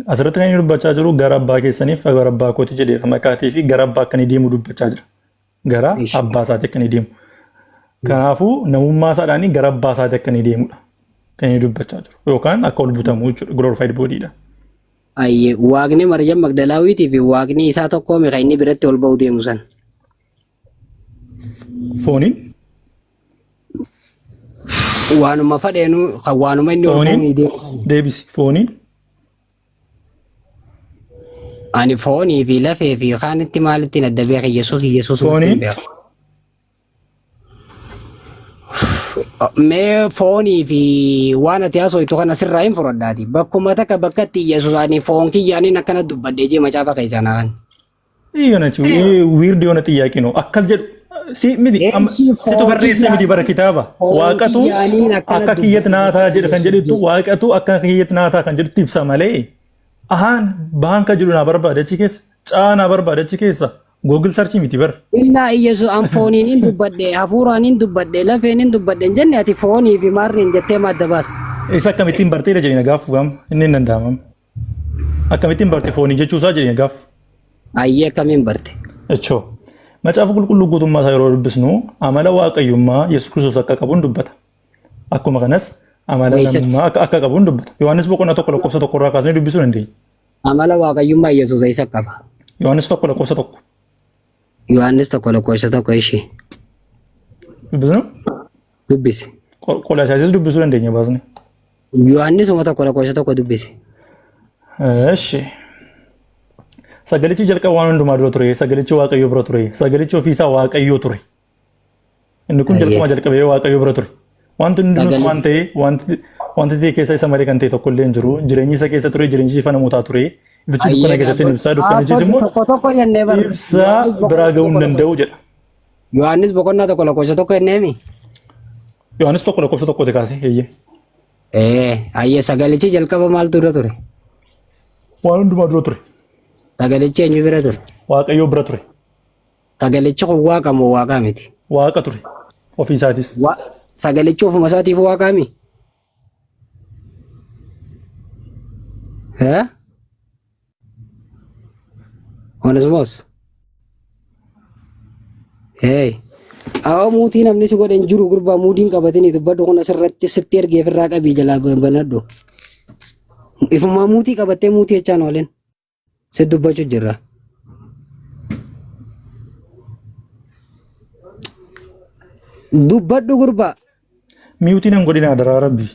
Asirratti kan inni dubbachaa jiru gara abbaa keessaniif gara abbaa kooti jedheera maqaatii fi gara abbaa akka inni deemu dubbachaa jira. Gara Ishi. abbaa isaatti akka inni deemu. Kanaafuu namummaa isaadhaan gara abbaa isaatti akka inni deemudha. Kan inni dubbachaa jiru. Yookaan akka ol butamu jechuudha. Glorified body dha. Hayyee waaqni Maryam Magdalaawiitii fi waaqni isaa tokkoomi kan inni biratti ol ba'u deemu san. Fooniin Waanuma fadheenu kan waanuma inni ol Fooniin? ba'uu deemu san. Deebisi. Fooniin Ani foonii fi lafee fi kaanitti maalittiin adda beeka Yesuus Yesuus Fooniin? beeka. Mee foonii fi waan ati haasoftu kana sirraa hin fudhadhaati. Bakkuma takka bakka itti Yesuus ani foon kiyyaaniin akkana dubbadhee jee macaafa keessaa naa kan. የሆነች ዊርድ የሆነ ጥያቄ ነው። akkas jedhu si miti amma Eeshi situ foon barreesse miti bara kitaaba foon waaqatu kiyyaaniin akkana akka kiyyatti dubbadhee naataa jedhe kan jedhettu Yesuus waaqatu akka kiyyatti naataa kan jedhutti ibsa malee ahaan bahan kan jedhu naa barbaade achi keessa caa naa barbaade achi keessa Google search miti bar. Innaa Iyesuus an fooniin hin dubbadhe, hafuuraan hin dubbadhe, lafeen hin dubbadhe hin jenne ati foonii fi maarriin jettee madda baasta. Isa akkamittiin barteedha jedhee gaafu gam inni hin danda'amam. Akkamittiin barte foonii jechuu isaa jedhee gaafu. Ayyee akkamiin barte? Echoo. Macaafa qulqulluu guutummaa isaa yeroo dubbisnu amala waaqayyummaa Yesuus Kiristoos akka qabuun dubbata. Akkuma kanas amala Eessatti? namummaa akka qabuun dubbata. Yohaannis boqonnaa 1 lakkoofsa 1 irraa kaasnee dubbisuu dandeenya. Amala waaqayyummaa Yesuus eessa qaba? Yohaannis 1 lakkoofsa 1. Yohaannis 1 lakkoofsa 1 ishee Dubbisnu? dubbisi. Qola isaatis dubbisuu dandeenya baasne. Yohaannis 1 lakkoofsa 1 dubbisi. Eshi. Sagalichi jalqaba waan hundumaa dura ture. Sagalichi Waaqayyo bira ture. Sagalichi ofiisaa Waaqayyo ture. Inni kun Ayyee. jalqabaa jalqabee Waaqayyo bira ture. Wanti hundinuus Sagalee. waan ta'e wanti wanti ta'e keessa isa malee kan ta'e tokko illee hin jiru. Jireenyi isa keessa ture jireenyi ifa namootaa ture. Ifichi dukkana Ayyee keessatti ni ibsa dukkanichis dhaabbatu immoo tokko tokko jennee bar. ibsaa Yohaannis biraa boqonnaa ga'uu hin tokko danda'u jedha. Yohaannis boqonnaa 1 lakkoofsa 1 jenneemi. Yohaannis 1 lakkoofsa 1ti kaasee eeyyee. Ee ayyee sagalichi jalqaba maaltu dura ture? Waan hundumaa dura ture. Sagalichi eenyu bira ture? Waaqayyoo bira ture. Sagalichi kun waaqa moo waaqaa miti? Waaqa ture. Ofii isaatis. Sagalichi ofuma isaatiif waaqaa mi? Eh? Onesmoos. Hey. Awwa muutii namni si godhe hin jiru gurbaa muudiin qabatanii dubbadhu kun asirratti sitti ergee ofirraa qabii jalaa banadhu. Ifumaa muutii qabattee muutii jechaan oolin. Si dubbachuu jirra. Dubbadhu gurbaa. Miyuutii nan godhina adaraa rabbi.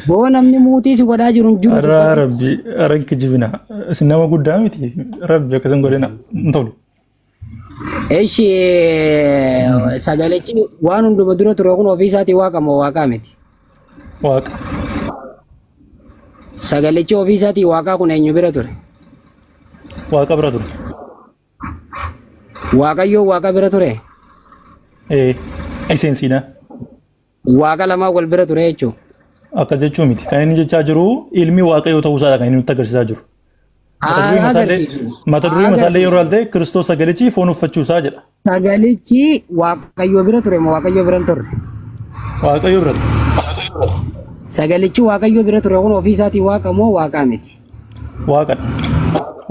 Boo namni muutii si godhaa jiru hin jiru Adaraa dubbadhu. rabbi aran kijibina. Isin nama guddaa miti. Rabbi akkas hin godhina. Hin tolu. Eshi sagalichi waan hunduma dura ture kun ofii isaatii waaqa moo waaqaa miti? Waaqa. Sagalichi ofii isaatii waaqaa kun eenyu bira ture? Waaqa bira ture. Waaqayyoo waaqa bira ture? Ee. Iseensiidha. Waaqa lamaa wal bira ture jechuudha. Akkas jechuu miti. Kan inni jechaa jiru ilmi waaqayyoo ta'uu isaadha kan inni nutti agarsiisaa jiru. Mata Haa duree masaallee agarsiisu. mata Haa duree masaallee yeroo agarsiisu. ilaalte Kiristoos sagalichi foon uffachuu isaa jedha. Sagalichi waaqayyoo bira ture moo waaqayyoo bira hin turre? Waaqayyoo bira ture. Sagalichi waaqayyoo bira ture kun ofii isaatii waaqa moo waaqaa miti? Waaqadha.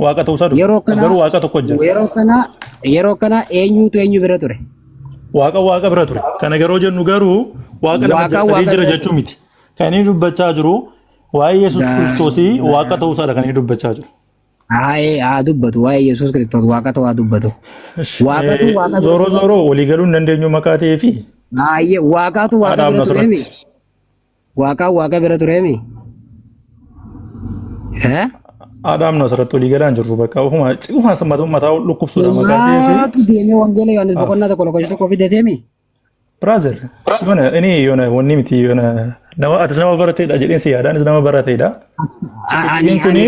Waaqa ta'uu isaa Yeroo dubbata. kana Garuu waaqa tokko jira. yeroo kana yeroo kana eenyuutu eenyu bira ture? Waaqa waaqa bira ture. Kana yeroo jennu garuu waaqa lama Waaqa jira sadii waaqa jira bira jechuu miti. Kan inni dubbachaa jiru waa'ee Yesuus Kiristoosii waaqa ta'uu isaadha kan inni dubbachaa jiru. Haa'ee haa dubbatu waa'ee Yesuus Kiristoos waaqa ta'uu haa dubbatu. Waaqatu waaqa bira Zooroo ture. zooroo walii galuu hin dandeenyu maqaa ta'ee fi Haa'ee waaqatu waaqa haadha bira amna tureemi. asirratti. Waaqaan waaqa bira tureemi. Eh? Haadha amna asirratti walii galaa hin jirru bakka ofuma ofuma mataa mataa dhukkubsuudha maqaa ta'ee fi Maatu deemee wangeela Yohaannis boqonnaa 1 lakkoofsa 1 fidateemi. Brother, yoona ini yoona wanni miti yoona nama atis nama barateedha jedheen si yaada anis nama barateedha. Ani Ciqiciqiin kuni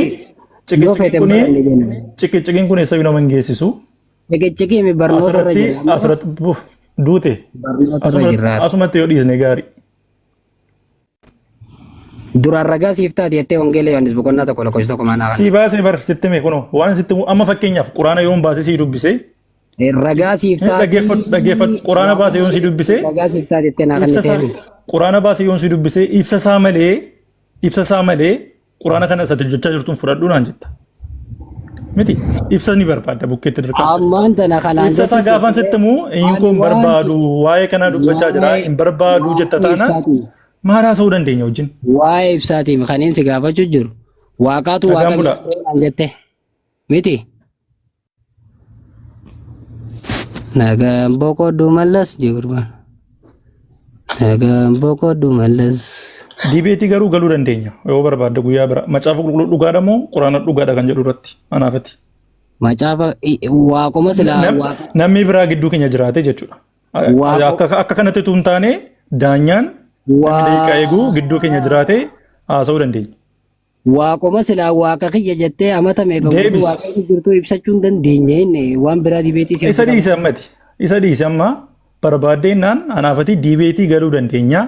ani yoo ciqiciqiin feete hin kuni baranne jenna. ciqiciqiin kuni eessayyuu nama hin geessisu. Ciqiciqii mi barnoota irra Asirratti jira. asirratti buuf, duute Barnoota irra asumatti jirra. asumatti yoo dhiisne gaarii. Duraan ragaa siif taati jettee wangeela Yohaannis boqonnaa 1 lakkoofsa 1 maanaa kana. Sii baasee bar sitti hime kunoo waan sitti himu amma fakkeenyaaf quraana yoon baasee sii dubbisee Ragaa siif taati. Dhaggeeffadhu dhaggeeffadhu quraana baasee yoon sii dubbisee Ragaa siif taati jettee naa ibsa isaa kenniteemi. quraana baasee yoon sii dubbisee ibsa isaa malee ibsa isaa malee quraana kana isatti jechaa jirtuun fudhadhu naan jetta. Miti ibsa ni barbaadda bukkeetti dirqama. Ammaan tana kanaan Ibsa isaa jechuun gaafan sitti himu inni ani kun waan barbaadu waa'ee kanaa dubbachaa jira waa'ee hin barbaadu jetta waa'ee taanaan ibsaatiin maal haasa'uu dandeenya wajjin. waa'ee ibsaatiin kanneen si gaafachuu jiru waaqaatu Nagaan waaqa bulaa. bira ture naan jette miti. Nagaan boqodhu mallas jee gurbaan. Nagaan boqodhu mallas. Dibeetii garuu galuu dandeenya yoo barbaadde guyyaa bira. Macaafa qulqulluu dhugaadha moo quraana dhugaadha kan jedhu irratti anaafati. Macaafa waaquma silaa waaqa Namni biraa gidduu keenya jiraate jechuudha. Waaqo Akka kanatti utuu hin taane daanyaan namni daqiiqaa eeguu gidduu keenya jiraate haasa'uu dandeenya. Waaquma silaa waaqa kiyya jettee amata meeqa guutuu Deebisi. waaqa isa jirtuu ibsachuu hin dandeenye inni waan biraa dibeetii si Isa hojjetama. dhiise ammati. Isa dhiise amma barbaaddeenaan anaafati diibeetii galuu dandeenya.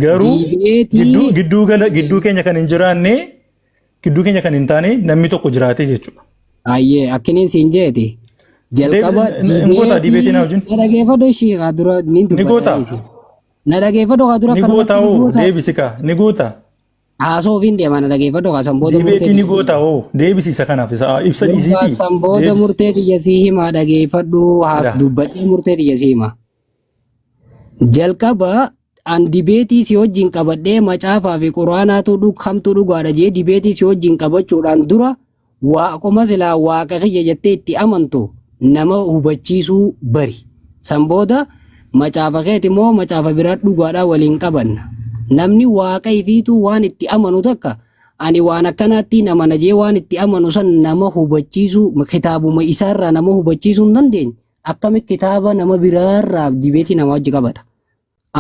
Garuu Diibeetii gidduu gidduu gala gidduu keenya kan hin jiraanne gidduu keenya kan hin taane namni tokko jiraate jechuudha. Ayyee akkiniin siin jeeti. Jalqaba Deebisi hin goota diibeetii na wajjin. na dhageeffadhu ishii kaa dura ni Ni dubbata goota. dhiisi. Na dhageeffadhu kaa dura Ni akkanumatti goota ni hoo goota. deebisi kaa ni goota. Haasoo ofiin deema na dhageeffadhu kaa san booda murtee Dibeetii ni tiyya. goota hoo deebisi isa kanaaf isa ibsa Gurbaa dhiisiitii san booda deebisi. murtee tiyya sii himaa dhageeffadhu haas Ira. dubbadhee murtee tiyya sii hima. Jalqaba an dibeetii si wajjin qabadhee macaafaa fi quraanaatu kamtu dhugaadha jee dibeetii si wajjin qabachuudhaan dura Waaquma silaa waaqa kiyya jettee itti amantu nama hubachiisuu bari. San booda macaafa keeti moo macaafa biraa dhugaadhaa waliin qabanna. Namni waaqa ifiituu waan itti amanu takka ani waan akkanaattiin amana jee waan itti amanu san nama hubachiisuu kitaabuma isaarraa nama hubachiisuu hin dandeenye akkamitti kitaaba nama biraarraa dibeetii nama wajji qabata.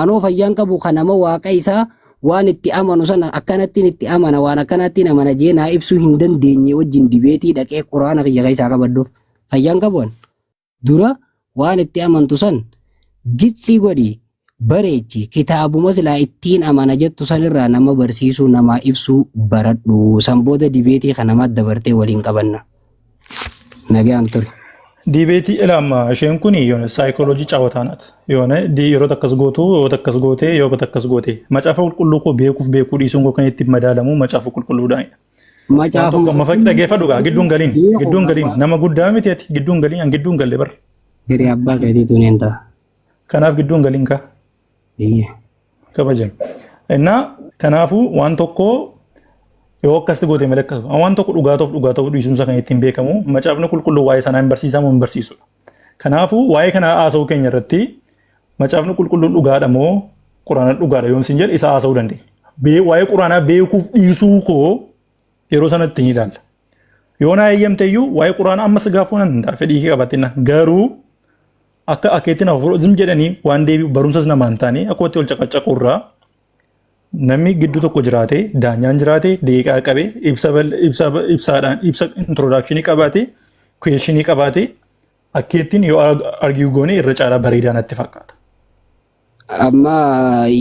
Anoo fayyaan qabu kan nama waaqa isaa waan itti amanu sana akkanattiin itti amana, waan akkanattiin amana jee naa ibsuu hin dandeenye wajjin debate dhaqee quraana kiyya keessaa qabadhuuf fayyaan qabu an. Dura waan itti amantu san gitsii godhi, bareechi, kitaabuma silaa ittiin amana jettu sanirraa nama barsiisuu, namaa ibsuu baradhu. San booda debate kan namaa dabartee waliin qabanna. Nagaan ture. Debate ilaama isheen kun የሆነ ሳይኮሎጂ ጫወታ ናት። የሆነ yeroo akkas gootu, yoo akkas goote, yoo akkas goote, macaafa qulqulluu koo beekuuf beekuu dhiisuun koo kan ittiin madaalamu macaafa qulqulluudhaanidha. Waan tokko Macaafuma amma fakkii dhaggeeffadhu gaa, gidduun galiin beeku gidduun galiin nama guddaa miti ati, gidduun galiin, an gidduun galle bara. Garee abbaa keetiitu neen ta'a. Kanaaf gidduun galiin kaa Iyya. kabajame. Innaa kanaafuu waan tokko yoo akkasitti goote malee akkasuma waan tokko dhugaa ta'uuf dhugaa ta'uu dhiisuun isaa kan ittiin beekamu macaafni qulqulluu waa'ee sanaa hin barsiisaa moo hin barsiisudha. Kanaafuu waa'ee kana haasa'uu keenya irratti macaafni qulqulluun dhugaadha moo quraana dhugaadha yoom sin jedhe isa haasa'uu dandeenya. Waa'ee quraanaa beekuuf dhiisuu koo yeroo sanatti ni ilaalla. Yoo naa eeyyamte iyyuu waa'ee quraanaa ammas gaafuu nan danda'a fedhii kee qabaattina, garuu akka akeetti na zim jedhanii waan deebi'u barumsas namaa hin taane akka watti ol caqacaqu irraa namni gidduu tokko jiraate, daanyaan jiraate, deeqaa qabe, ibsa ibsa ibsaadhaan ibsa introduction qabaate, question qabaate, akkeettiin yoo argue goone irra caalaa bareedaa natti fakkaata. Amma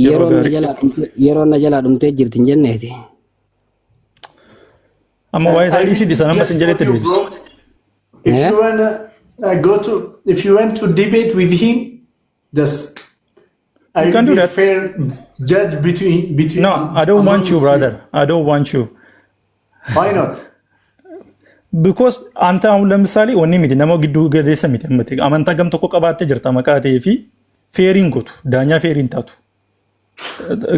Yeroo yeroon na gaarii. jalaa dhumtee, yeroon na jalaa dhumtee jirti hin jenneeti. Amma waa'ee isaa I dhiisiiti will sana amma just sin for jedhetti you, deebisi. bro. If Eh? you wanna go to, if you want to debate with him, just I You will can do be that. fair judge between No, I don't want you, amongst brother. I don't want you. Why not? Because አንተ አሁን ለምሳሌ wanni miti nama gidduu galeessa miti ammatti amantaa gam tokko qabaattee jirta maqaa ta'ee fi fairiin gootu, daanyaa fairiin taatu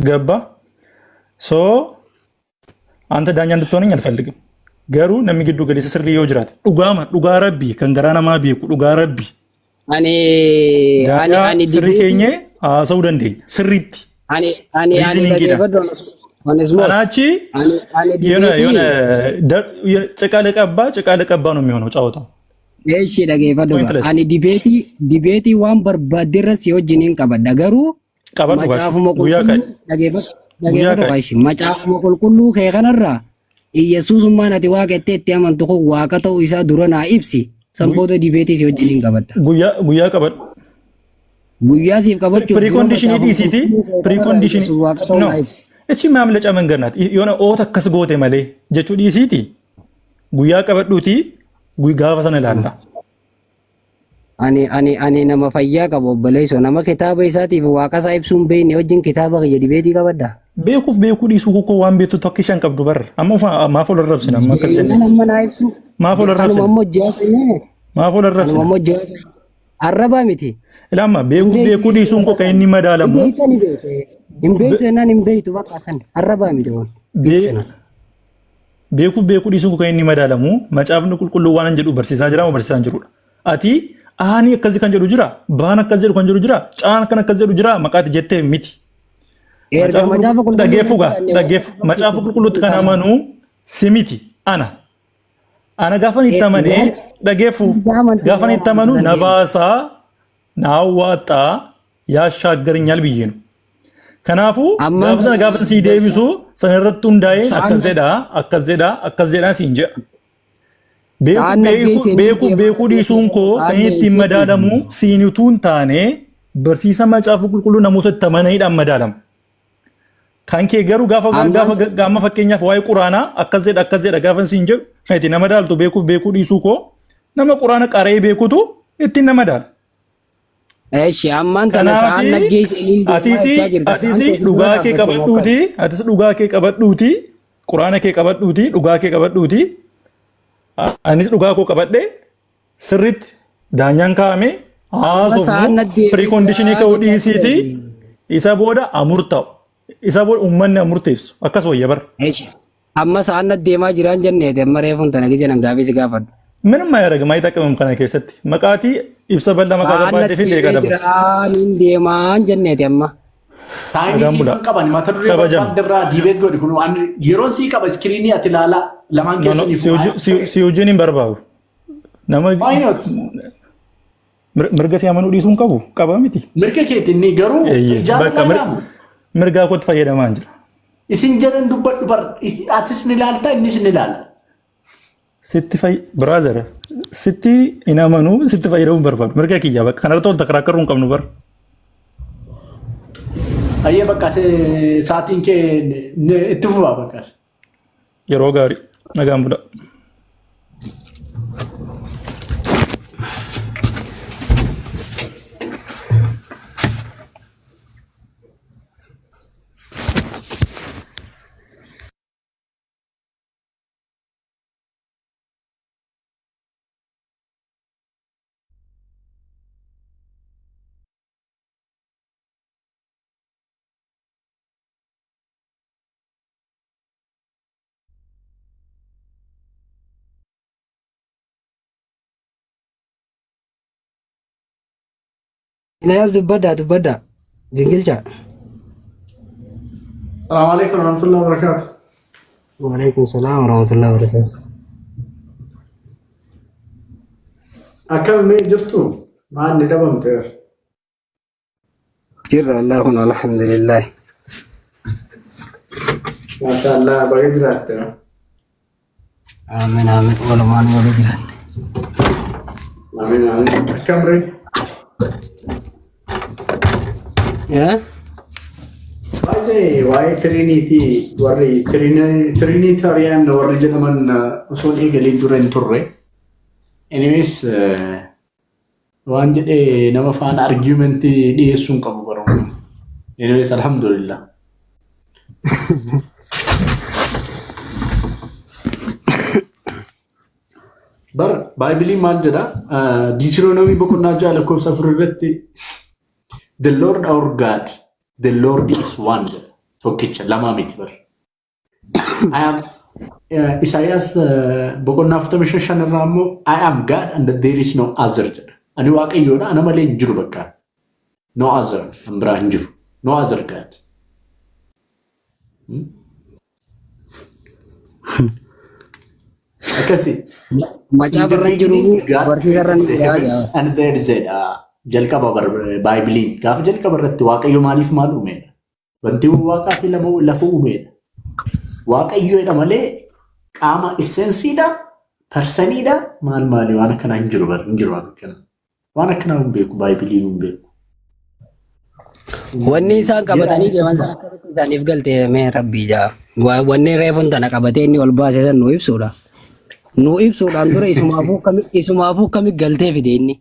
ገባ? So አንተ ዳኛ እንድትሆነኝ አልፈልግም። Garuu namni giddu galeessa sirrii yoo jiraate, dhugaama dhugaa rabbii kan garaa namaa beeku, dhugaa rabbii Ani daanyaa ani sirrii debate keenyee haasa'uu dandeenya sirriitti ani reasoningiidhaan. Dhaggeeffadhu, Onesmoos. Kanaachi Ani የሆነ debate የሆነ ጭቃ ለቀባ ጭቃ ለቀባ ነው የሚሆነው ጨዋታው። Eeshi, dhaggeeffadhu gaa. Pointless. Ani debate waan barbaadde si wajjiniin qabadha, garuu Qabadhu gaashi macaafuma guyyaa qulqulluu kaa'e. Dhaggeeffadhu, Guyyaa dhaggeeffadhu kaa'e. gaashi, macaafuma qulqulluu kee kanarraa Iyyasuusummaan ati waaqa jettee itti amantu kun waaqa ta'uu isaa dura naa ibsi. San booda debate si wajjiniin qabadha. Guyyaa qabadhu. Guyyaa siif qabachuuf dura Precondition macaafuma dhiisiiti. qulqulluu kee kanarraa Precondition Iyyasuus waaqa ta'uu no. naa ibsi. እቺ ማምለጫ መንገድ ናት። የሆነ oota akkas goote malee jechuu dhiisiiti. Guyyaa qabadhuuti gaafa sana ilaalla. Ani nama fayyaa qabu, obboleessoo, nama kitaaba isaatiif waaqa isaa ibsuu hin beekne wajjin kitaaba kiyya debate qabadha. Beekuuf beekuu dhiisuu koo waan beektu tokko ishaan qabdu barra. Amma ufa maaf ol arrabsina amma akkas Beeknaan jenne. amma naa ibsu. Maaf ol Kanuma arrabsina. ammoo ji'a Maaf ol Kanuma arrabsina. ammoo ji'a arrabaa miti. Ilaama Hin beekuuf beektu beekuu dhiisuun koo kan inni Hin madaalamu beektu ni beekte. Hin beektu jennaan hin beektu, bakka san arrabaa miti kun. Gilsina. Beekuuf beekuu dhiisuun koo kan inni madaalamu macaafni qulqulluu waan jedhu barsiisaa jira moo barsiisaa hin jirudha. Ati aanii akkasii kan jedhu jira, baan akkas jedhu kan jedhu jira, caan kan akkas jedhu jira maqaati jettee miti. Erga macaafa qulqulluu Dhaggeeffu gaa, dhaggeeffu, macaafa qulqulluutti kan amanu si miti, ana. Ana gaafan itti amanee, dhaggeeffu, gaafan itti amanu na baasaa, na hawwaaxaa, ያሻግረኛል ብዬ ነው። Kanaafuu Amma gaafa sana gaafa sii deebisu sana irratti hundaa'ee akkas jedhaa, akkas jedhaa, akkas jedhaa siin jedha. Beeku Sa'aan beeku naggeessee beeku beekuu dhiisuun koo kan inni ittiin madaalamu siin utuu hin taane barsiisa macaafa qulqulluu namoota itti amananiidhaan madaalama. Kan kee garuu gaafa Amma gaafa gaafa fakkeenyaaf waa'ee quraanaa akkas jedha, akkas jedha gaafa siin jedhu kan ittiin nama madaaltu beekuuf beekuu dhiisuu koo nama quraana qaree beekutu ittiin nama madaala. Eeshi, ammaan tana sa'aan Kanaafi naggeessee deemaa atis jechaa jirta. Sa'aan atis kee si dura dhugaa kee dhaabbate moo akkam? qabadhuuti, atis dhugaa kee qabadhuuti, quraana kee qabadhuuti, dhugaa kee qabadhuuti, anis dhugaa koo qabadhe, sirriitti daanyaan kaa'ame Amma haasofnu sa'aan naggeessee preconditionii jira ka'uu jechaa dhiisiiti, jirta. isa booda amurtaa'u, isa booda uummanni amurteessu akkas wayya bara. Eeshi. Amma sa'aan deemaa jiraan jenneeti amma reefuun tana gisee nan gaafii si gaafadhu. ምንም አያደርግም፣ አይጠቅምም። Kana keessatti maqaatii ibsa bal'aa maqaa Sa'aan barbaadee fi deeqaa deemee dabarsa. jira niin deemaan jenneeti amma. Time Nagaan siif bulaa. hin qaban, mata duree Kabajama. barbaadde irraa debate godhi, kun waan yeroon sii qaba, screen ati ilaalaa lamaan No, no, keessaniif. si wajjin hin barbaadu. Nama Why not? Mirga si amanuu dhiisuu hin qabu. Qaba miti. Mirga keeti inni garuu Eeyyee. ijaan Bakka ilaalamu. mirgaa kootti fayyadamaa hin jira. Isin jedhan dubbadhu bar atis ni ilaalta, innis ni ilaala. Sitti fay brother, sitti hin amanuu, sitti fayyadamuu hin barbaadu. Mirga kiyya bakka kanarratti ol takaraakkaruu hin qabnu bar. Ayyee, bakka sa'aatiin kee itti fufaa bakka. Yeroo gaarii, nagaan bulaa. Inaas dubbaddaa dubbaddaa. Gingilcha. Salaamu alaikum warahmatullahi wabarakatuh. Waalaikum salaam warahmatullahi wabarakatuh. Akkam mee jirtu? Maal ni dhabamte? Jirra, Allah kun, alhamdulillah. Maasha Allah, baga jiraatte. Amiin amiin, walumaan walii jiran. Amiin amiin. Akkam ree? Eh? Baay'ee waa'ee Trinity, warri Trinitarian warri jedhaman osoo hin eegaliin dura hin turre. Anyways, waan jedhee nama faana argumentii dhiyeessuu hin qabu baruun. Anyways, alhamdulillah. Bar Baaybiliin maal jedha? Diitiroonomii boqonnaa 6 lakkoofsa 4 irratti "The Lord our God, the Lord is one" jedha. Tokkicha, lamaa miti bar. I am Isaayyaas boqonnaa 45:5 irraa immoo "I am God and there is no other" jedha. Ani Waaqayyoodha, ana malee hin jiru bakka. No other, kan biraa hin jiru. No other God. Akkasi. Macaafa irra hin jiru, barsiisa irra ni jira. And there is jedha. Jalqaba Baaybiliin gaafa jalqaba irratti Waaqayyo maaliif maal uumedha? Wanti waaqaa fi lafa uumedha. Waaqayyoodha malee qaama essensiidha, personiidha, maal maali waan akkanaa hin jiru, bar hin jiru waan akkanaa. Waan akkanaa hin beeku, Baaybiliin hin beeku. Wanni isaan qabatanii deeman sana akkamitti isaaniif galte mee rabbii jaa. Wanni reefuun tana qabatee inni ol baase san nu ibsuudha. Nu ibsuudhaan dura isumaafuu akkami galtee fide inni.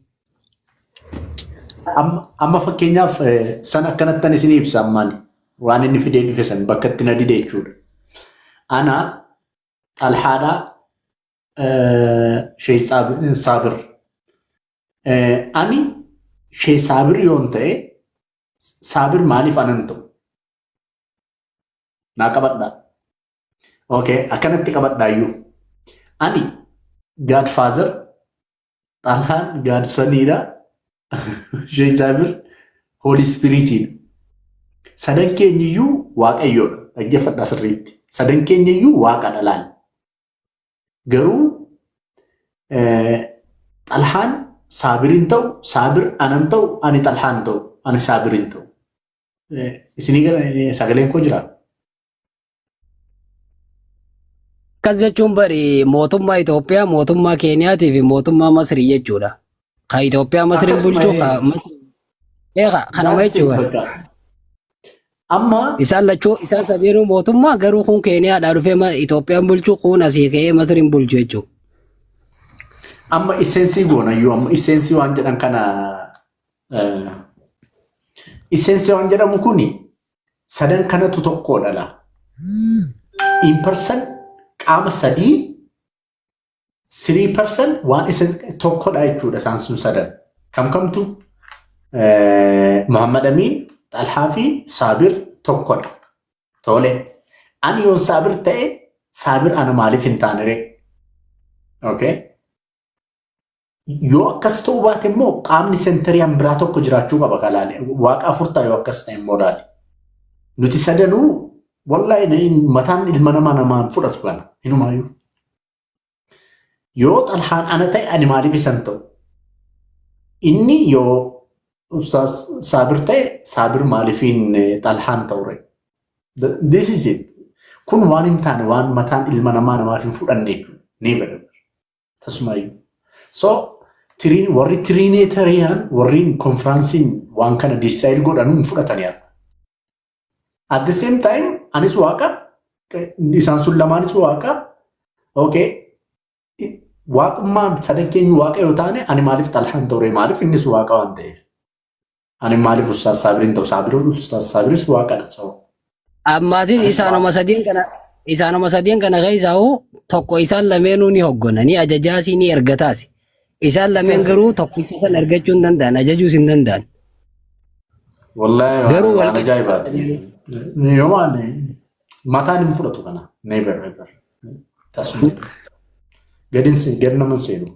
Amma fakkeenyaaf san akkanattan isin ibsa, ammaan waan inni fidee dhufe san bakka itti na dide jechuudha. Ana Xalhaadhaa Sheek Saabir. Ani Sheek Saabir yoon ta'e, Saabir maaliif anan ta'u? Naa qabadhaa. Okay, akkanatti qabadhaayyuu. Ani God Father, Xalhaan God Soniidha. Sheek Saabir Holy Spiritidha. Sadan keenyiyyuu Waaqayyoodha. Dhaggeeffadhaa sirriitti. Sadan keenyiyyuu Waaqadha laal. Garuu Xalhaan Saabiriin ta'u, Saabir anan ta'u, ani Xalhaan ta'u, ani Saabiriin ta'u. Isinii gara sagaleen koo jira? Akkas jechuun bari mootummaa Itoophiyaa, mootummaa Keeniyaatii fi mootummaa Masrii jechuudha. Ka Itoophiyaa Masriin Akkasuma bulchu ka Masrii. Eega kanuma That's it jechuudha. bakka. Amma Isaan lachuu, isaan sadeenuu mootummaa, garuu kun Keeniyaadhaa dhufee Itoophiyaan bulchu, kun asii ka'ee Masriin bulchu jechuudha. Amma essence goonayyuu, amma essence waan jedhan kana, essence waan jedhamu kuni sadan kanatu tokkodha laa. In person qaama sadii, three person, waan essence tokkodha jechuudha isaan sun sadan. Kam kamtu? Muhammad Amin, Xalhaa fi Saabir tokkodha. Tole. Ani yoon Saabir ta'e, Saabir ana maaliif hin taane ree? Okay. Yoo akkas ta'uu baate immoo qaamni centeriyaan biraa tokko jiraachuu qaba kalaale. Waaqa afur ta'a yoo akkas ta'e immoo laale. Nuti sadanuu wallahi mataan ilma namaa namaan fudhatu kana hinumaayyuu. Yoo Xalhaan ana ta'e, ani maaliif isan ta'u? Inni yoo Ustaaz Saabir ta'e, Saabir maaliifiin Xalhaan ta'ure? This is it. Kun waan hin taane, waan mataan ilma namaa namaaf hin fudhanne jechuudha. Never ever. Tasumaayyuu. So tiriin warri Trinitarian, warriin konfiraansiin waan kana decide godhanu hin fudhatanii har'a. At the same time anis waaqa, isaan sun lamaanis waaqa. Okay. Waaqummaan sadan keenya waaqa yoo taane, ani maaliif Xalhaan ta'ure? Maaliif innis waaqa waan ta'eef? Ani maaliif Ustaaz Saabiriin ta'u? Saabiriin, Ustaaz Saabiris waaqadha. So Ammaasis anis isaanuma waaqa. Sadeen kana, isaanuma sadeen kana keessaa tokko isaan lameenuu ni hoggona, ni ajajaasi, ni ergataasi. Isaan lameen garuu tokkicha san ergachuu hin danda'an, ajajuus hin danda'an. Wallaahi Garuu waan wal qixa ajaa'ibaati. Yoo waan mataan hin fudhatu kana. Never ever. Tasuma. Gadi nama seenu.